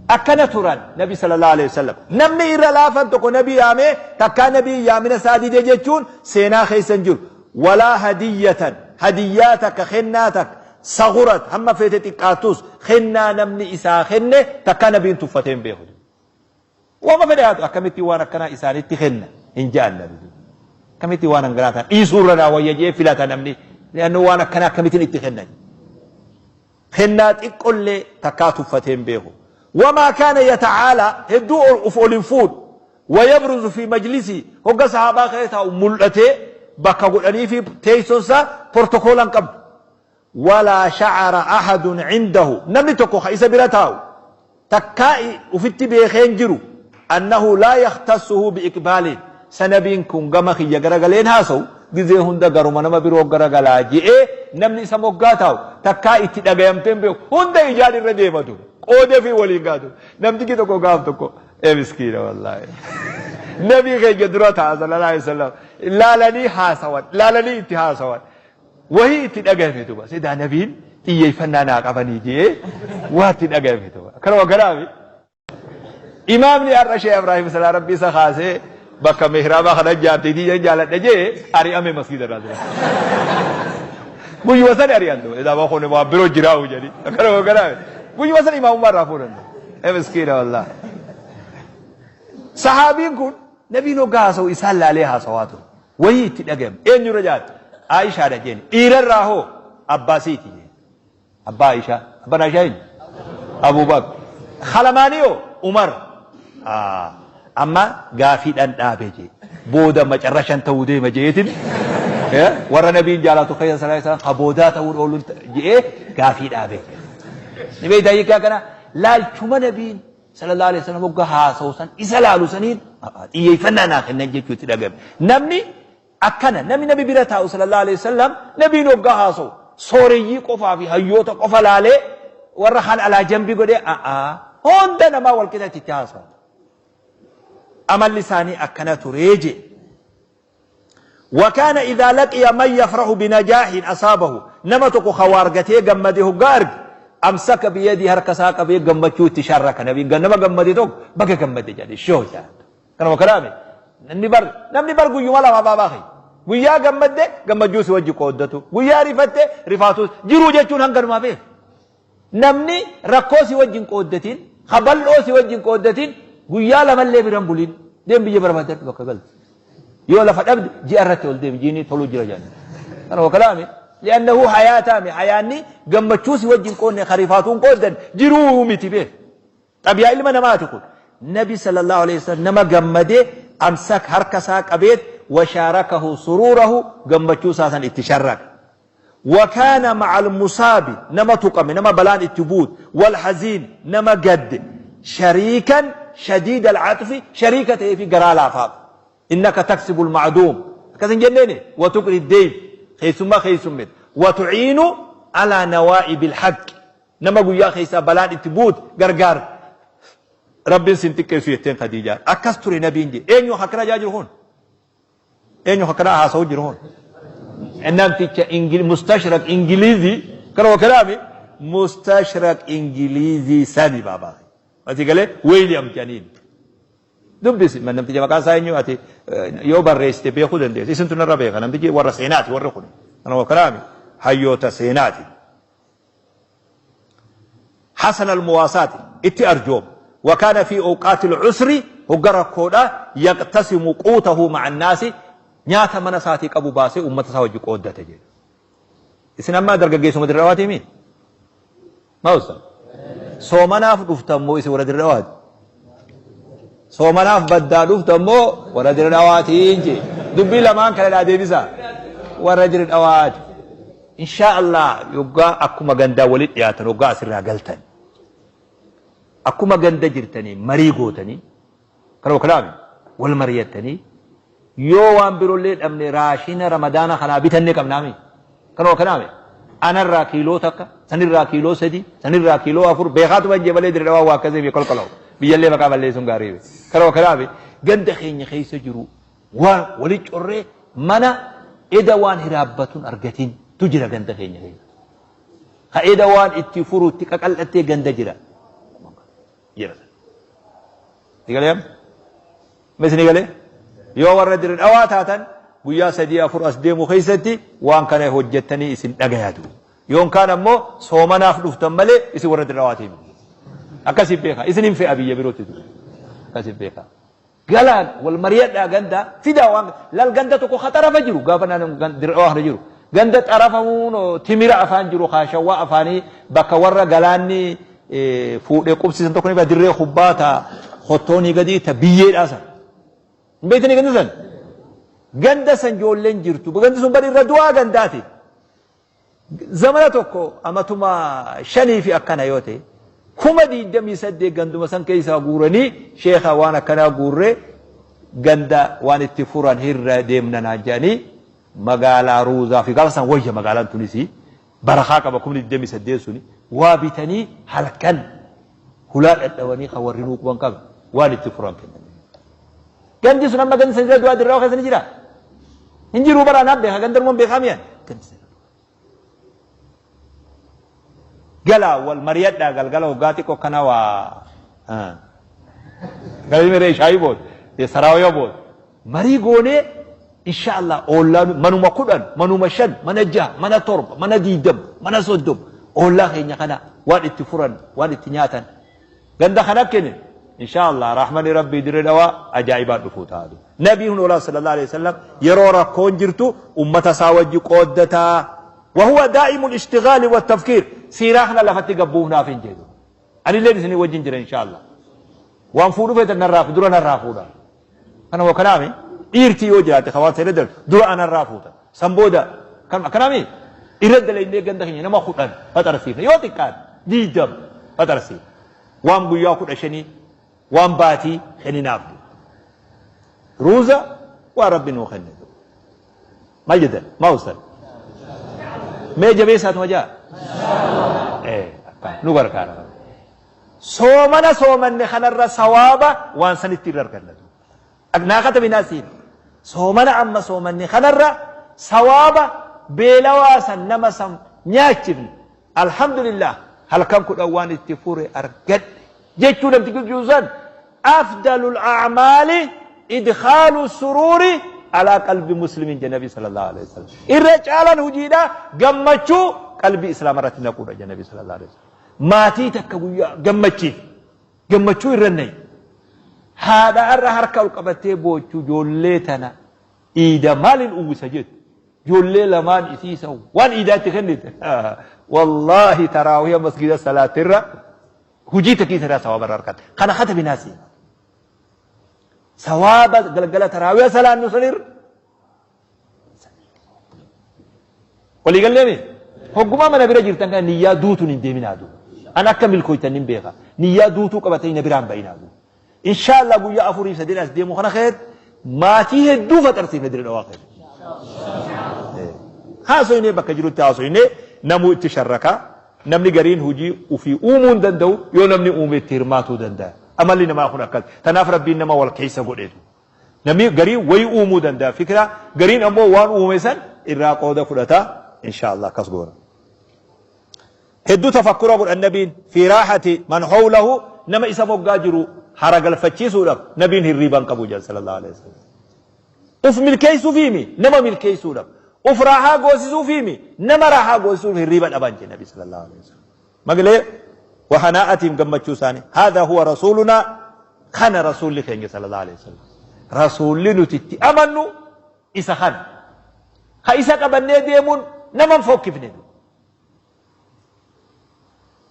Akkana turan Nabi sallallahu alaihi wasallam. Namni irra laafan tokko Nabi yaamee takkaa Nabi yaamina isaa dide jechuun seenaa keessa hin jiru. Walaa hadiyyatan hadiyyaa takka kennaa takka sagurat hamma feete xiqqaattus kennaa namni isaa kenne takkaa Nabiin tuffatee hin beeku. Wama fedhe haa ta'u akkamitti waan akkanaa isaanitti kenna hin ja'an nabi. Akkamitti waan hanganaa ta'an dhiisuu irra naa wayya jee filata namni. Li'annoo waan akkanaa akkamittiin itti kennan. Kennaa xiqqollee takkaa tuffatee hin beeku. Wamaa kaana yata'aalaa hedduu uf ol hin fuudhu. Wayabruzu fi majlisii hogga sahaabaa keessa taa'u mul'atee bakka godhaniifi teessoon isaa portokoola hin qabdu. Walaa sha'ara ahadun cindahu namni tokko ka isa bira taa'u takkaa ufitti beekee hin jiru annahu laa yakhtassuhu bi'iqbaaliin sa nabiin kun gama kiyya garagalee hin haasawu gizee hunda garuma nama biroo garagalaa je'ee namni isa moggaa taa'u takkaa itti dhagayamtee hin beeku hunda ijaan irra deema ture qoodefii waliin gaatu namtichi tokko gaaf tokko ee miskiina wallaahi nabii keenya dura ta'a sallallahu alaihi wasallam laalanii haasawan laalanii itti haasawan Wahii itti dhagayame duba sidaa nabiin xiyyeeffannaa naa qabanii jee waa itti dhagayame duba kanuma kanaami imaamni har'a Sheekh Ibrahim Salaa Rabbi isa kaasee bakka mihraabaa kana jaartiitii jeen jaaladha jee ari'ame masgiida irraa dura. Guyyuma sani ari'an duba idaa kun waan biroo jiraa'u jedhi kanuma kanaami guyyuma sani imaamummaa irraa fuudhan. Ee miskiina wallah. Sahaabiin kun nabiin hoggaa haasa'u isaan laalee haasawaa ture. Wahii itti dhagayame. Eenyurra jaatte? Aishaadha jeeni. Dhiirarraa hoo? Abbaa siiti jeen. Abbaa Aishaa. Abbaan Aishaa eenyu? Abuu Bakr. Kalamaanii hoo? Umar. Amma gaafiidhaan dhaabe jee. Booda macarrashan ta'uu deema jeetin. Warra nabiin jaalatu keessa salaa isaa ka boodaa ta'uun oolu je'ee gaafii dhaabe. Ni beektaa hiikaa kana laalchuma nabiin Sallallahu alaihi wasallam hogga haasawu san isa laalu saniin xiyyeeffannaa naa kennan jechuu itti dhagame. Namni akkana namni nabi bira taa'u sallallahu alaihi wasallam nabiin hogga haasawu sooreyyii qofaa fi hayyoota qofa laalee warra kaan alaa jambii godhee hunda namaa wal qixa itti haasawu. Amalli isaanii akkana turee jee. Wakaana idhaa laqiya man yafrahu binajaahin asaabahu nama tokko ka waa argatee gammade hoggaa arge amsaka biyadii harka isaa qabee gammachuu itti sharraka nabiin nama gammade tokko baga gammadde jedhe shoo jedhan kanuma kalaame namni bar namni bar guyyuma lama baabaa kee guyyaa gammadde gammachuu si wajji qooddatu guyyaa rifatte rifaatus jiruu jechuun hanganumaa beeku Namni rakkoo si wajjin qooddatin, ka bal'oo si wajjin qooddatin guyyaa lamallee bira hin bulin. Deem biyya barbaaddadhu bakka galtu. Yoo lafa dhabde ji'a irratti ol deemi jiini toluu jira jedhan. Kana wakalaami. Li'annahu hayaataami hayaanni gammachuu si wajjin qoodne ka rifaatuun qooddan jiruu miti beek. Xabiyaa ilma namaati kun. Nabi sallallahu alaihi wasallam nama gammadee amsak harka isaa qabeet washaarakahu suruurahu gammachuu isaa san itti sharraka. Wa kaana ma'al musaabi nama tuqame nama balaan itti buute wal haziin nama gadde Shariikan shadiida al-'axfi shariika ta'ee fi garaa laafaaf. Innaka taksibul ma'duum akkas hin jenneeni wa tuqri deyf keessummaa keessummita wa tu'iinu alaa nawaa'ibil haqqi nama guyyaa keessaa balaan itti buute gargaarta. Rabbiin sin xiqqeessu jetteen Khadiijaan. Akkas ture nabiin jedhe. Eenyu akkana jaa jiru kun? Eenyu akkana haasa'u jiru kun? Namticha mustashraq Ingilizii kana wakalaami mustashraq Ingilizii sani baabaa. Ati galee William jedhaniin. Dubbisi namticha maqaan isaa eenyu ati yoo barreessite beekuu dandeessa. Isintu narra beeka namtichi warra seenaati warri kun. Kana wakalaami hayyoota seenaati. Hasan al-muwaasaati itti arjooma. Wa kaana fi awqaati al-usri hogga rakkoodha yaqtasimu quutahu ma'a annaasi nyaata mana isaatii qabu baasee ummata isaa wajji qooddate jedhe. Isin amma dargaggeessuma Dirre Dhawaatii mii? Maa ustaz? Soomanaaf dhuftan moo isin warra Dirre Dhawaati? Soomanaaf baddaa dhuftan moo warra Dirre Dhawaatiin jee? Dubbii lamaan kana naa deebisaa. Warra Dirre Dhawaati. Inshaa Allah yoggaa akkuma gandaa walitti dhiyaatan hoggaa asirraa galtan. Akkuma ganda jirtanii marii gootanii Kana kalaami wal mariyattanii yoo waan birollee dhabne raashina ramadaana kanaa bitanne qabnaami. Kanuma kanaami anarraa kiiloo takka sanirraa kiiloo sadi sanirraa kiiloo afur beekaatuma hin jee malee dire dhawaa waa akkasii fi kolkoloo biyyallee maqaa balleessuun gaarii miti. Kanuma kanaami ganda keenya keessa jiru waan wali corree mana eda waan hiraabbatun argatin tu jira ganda keenya keessa. Ka eda waan itti furutti qaqal'attee ganda jira. Jira. Ni galee amma? Mis ni galee? Yoo warra dirre dhawaa taatan guyyaa sadii afur as deemu keessatti waan kana hojjettanii isin dhagayatu. Yoon kaan ammoo soomanaaf dhuftan malee isin warra dirre dhawaatii miti. Akkasiin beekaa. Isin hin fe'a biyya birootti. Akkasiin beekaa. Galaan wal mariyadhaa ganda fidaa waan lal ganda tokko ka xarafa jiru gaafa naan dirre dhawaa kana jiru. Ganda xarafa timira afaan jiru kaashawwaa afaanii bakka warra galaanni fuudhee qubsiisan tokko ni bara dirree kubbaa ta hottoonii gadii ta biyyeedhaa san. Hin beektanii ganda san? Ganda san ijoolleen jirtu. Gandi sun bari irra du'aa gandaati. Zamana tokko amatuma shanii fi akkana yoo ta'e 28,000 ganduma san keessaa guuranii sheekha waan akkanaa guurree ganda waan itti furan hirra deemna naan jedhanii magaalaa ruuzaa fi gaafa san wayya magaalaan tunis barakaa qaba 28,000 suni waa bitanii halkan hulaa dhadhawanii kan warri nuu quban qabe waan itti furan kennan. Gandi sun amma gandi san jira du'aa dirraa keessa ni jira. Hin jiruu bara anaan beeka ganda ruman beekaa mi'an. Gandi san. Galaa wal mariyadhaa galgala hoggaa xiqqoo kana waa. Galii miree shaayii booda saraawiyaa booda. Marii goonee insha Allah oollaan manuma 10 manuma 5 mana 6 mana 7 mana 20 mana 30 oollaa keenya kana waan itti furan waan itti nyaatan ganda kana kenne insha Allah rahmani rabbii dirree dhawaa ajaa'ibaan dhufuu ta'a. Nabii hun olaa sallallahu alaihi wasallam yeroo rakkoon jirtu ummata isaa wajji qooddataa wahuwa daa'imul ishtigaali wa tafkiir siiraa kana lafatti gabbuufnaaf hin jedhu. Anilleen isinii wajjin jira insha Allah. Waan fuudhu feetan narraa dura narraa fuudha. Kana hoo kanaami dhiirtii yoo jiraate ka waan seera dalu dura anarraa fuuta. San booda kan akkanaami irra dalaynee ganda keenya nama 10 faxarsiifna yoo xiqqaate 20 faxarsiifna. Waan guyyaa 15 waan baatii kenninaaf. Ruuza waan rabbi nuu kenne. Maal jettan? Maa ustaz? Mee jabeessaatuma jaa? Eh, akkaan nu gargaara. Soomana soomanne kanarra sawaaba waan sanitti irra arganna. Naa katabi naa siin. Soomana amma soomanne kanarra sawaaba beelawaa san nama san nyaachifne. Alhamdulillah halkan 10 waan itti fure argadhe jechuu namtichi jiru san afdalul a'maali idkhaalu suruuri alaa qalbi muslimin jedhe nabi sallallahu alaihi wasallam. Irra caalan hojiidha gammachuu qalbii islaama irratti naquudha jedhe nabi sallallahu alaihi wasallam. Maatii takka guyyaa gammachiif gammachuu irra nayi. Haadha har'a harka ol qabattee boochu ijoollee tana Iida maalin uwwisa jettu ijoollee lamaan isii san waan iidaa itti kennite wallaahi taraawiha masgida salaatirra hujii takii irraa sawaaba irra argatte kana katabi naa siima sawaaba galgala taraawiha salaannu sanirra walii galleemi hoggumaa mana bira jirtan kana niyyaa duutuun hin deeminaa duuba. An akka milkooytan nin beeka. Niyyaa duutuu qabatanii na biraan ba'inaa. Inshaallah guyyaa afurii sadeen as deemu kana keessatti maatii hedduu faxarsiifne Dirre Dhawaa keessatti. Haasoynee bakka jirutti haasoynee namuu itti sharraka. Namni gariin hojii ufii uumuu hin danda'u yoo namni uume itti hirmaatuu danda'a. Amalli namaa kun akkas. Tanaaf Rabbiin nama wal keessa godheetu. Namni gariin wayi uumuu danda'a fikira gariin ammoo waan uume san irraa qooda fudhata inshaallah akkas goona. Hedduu tafakkura godhan nabiin fi raaxati man hawlahu nama isa moggaa jiru hara galfachiisuudhaaf nabiin hirriiba hin qabu jedhan sallallahu alaihi wasallam. Uf milkeessuufiimi nama milkeessuudhaaf uf raahaa goosisuufiimi nama raahaa goosisuuf hirriiba dhaban jedhe nabi sallallahu alaihi wasallam. Maglee wahanaa'atiif gammachuu isaanii haadha huwa rasuulunaa kana rasuulli keenya sallallahu alaihi wasallam. Rasuulli nuti itti amannu isa kana. Ka isa qabannee deemuun nama hin fokkifne.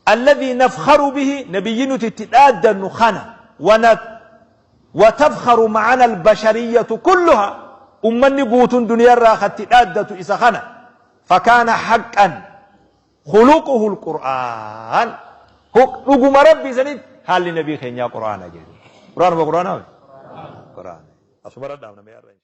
Alladhii nafkharu bihi nabiyyi nuti itti dhaaddannu kana watafkharu ma'ana albashariyyatu kulluha ummanni guutuun duniyaarraa ka itti dhaaddatu isa kana fakaana haqqan khuluquhu alqur'aan dhuguma rabbii sanitti haalli nabii keenyaa qur'aana jedhu. Qur'aanuma qur'aanaa? Qur'aana. Asuma irra dhaabna mee har'a.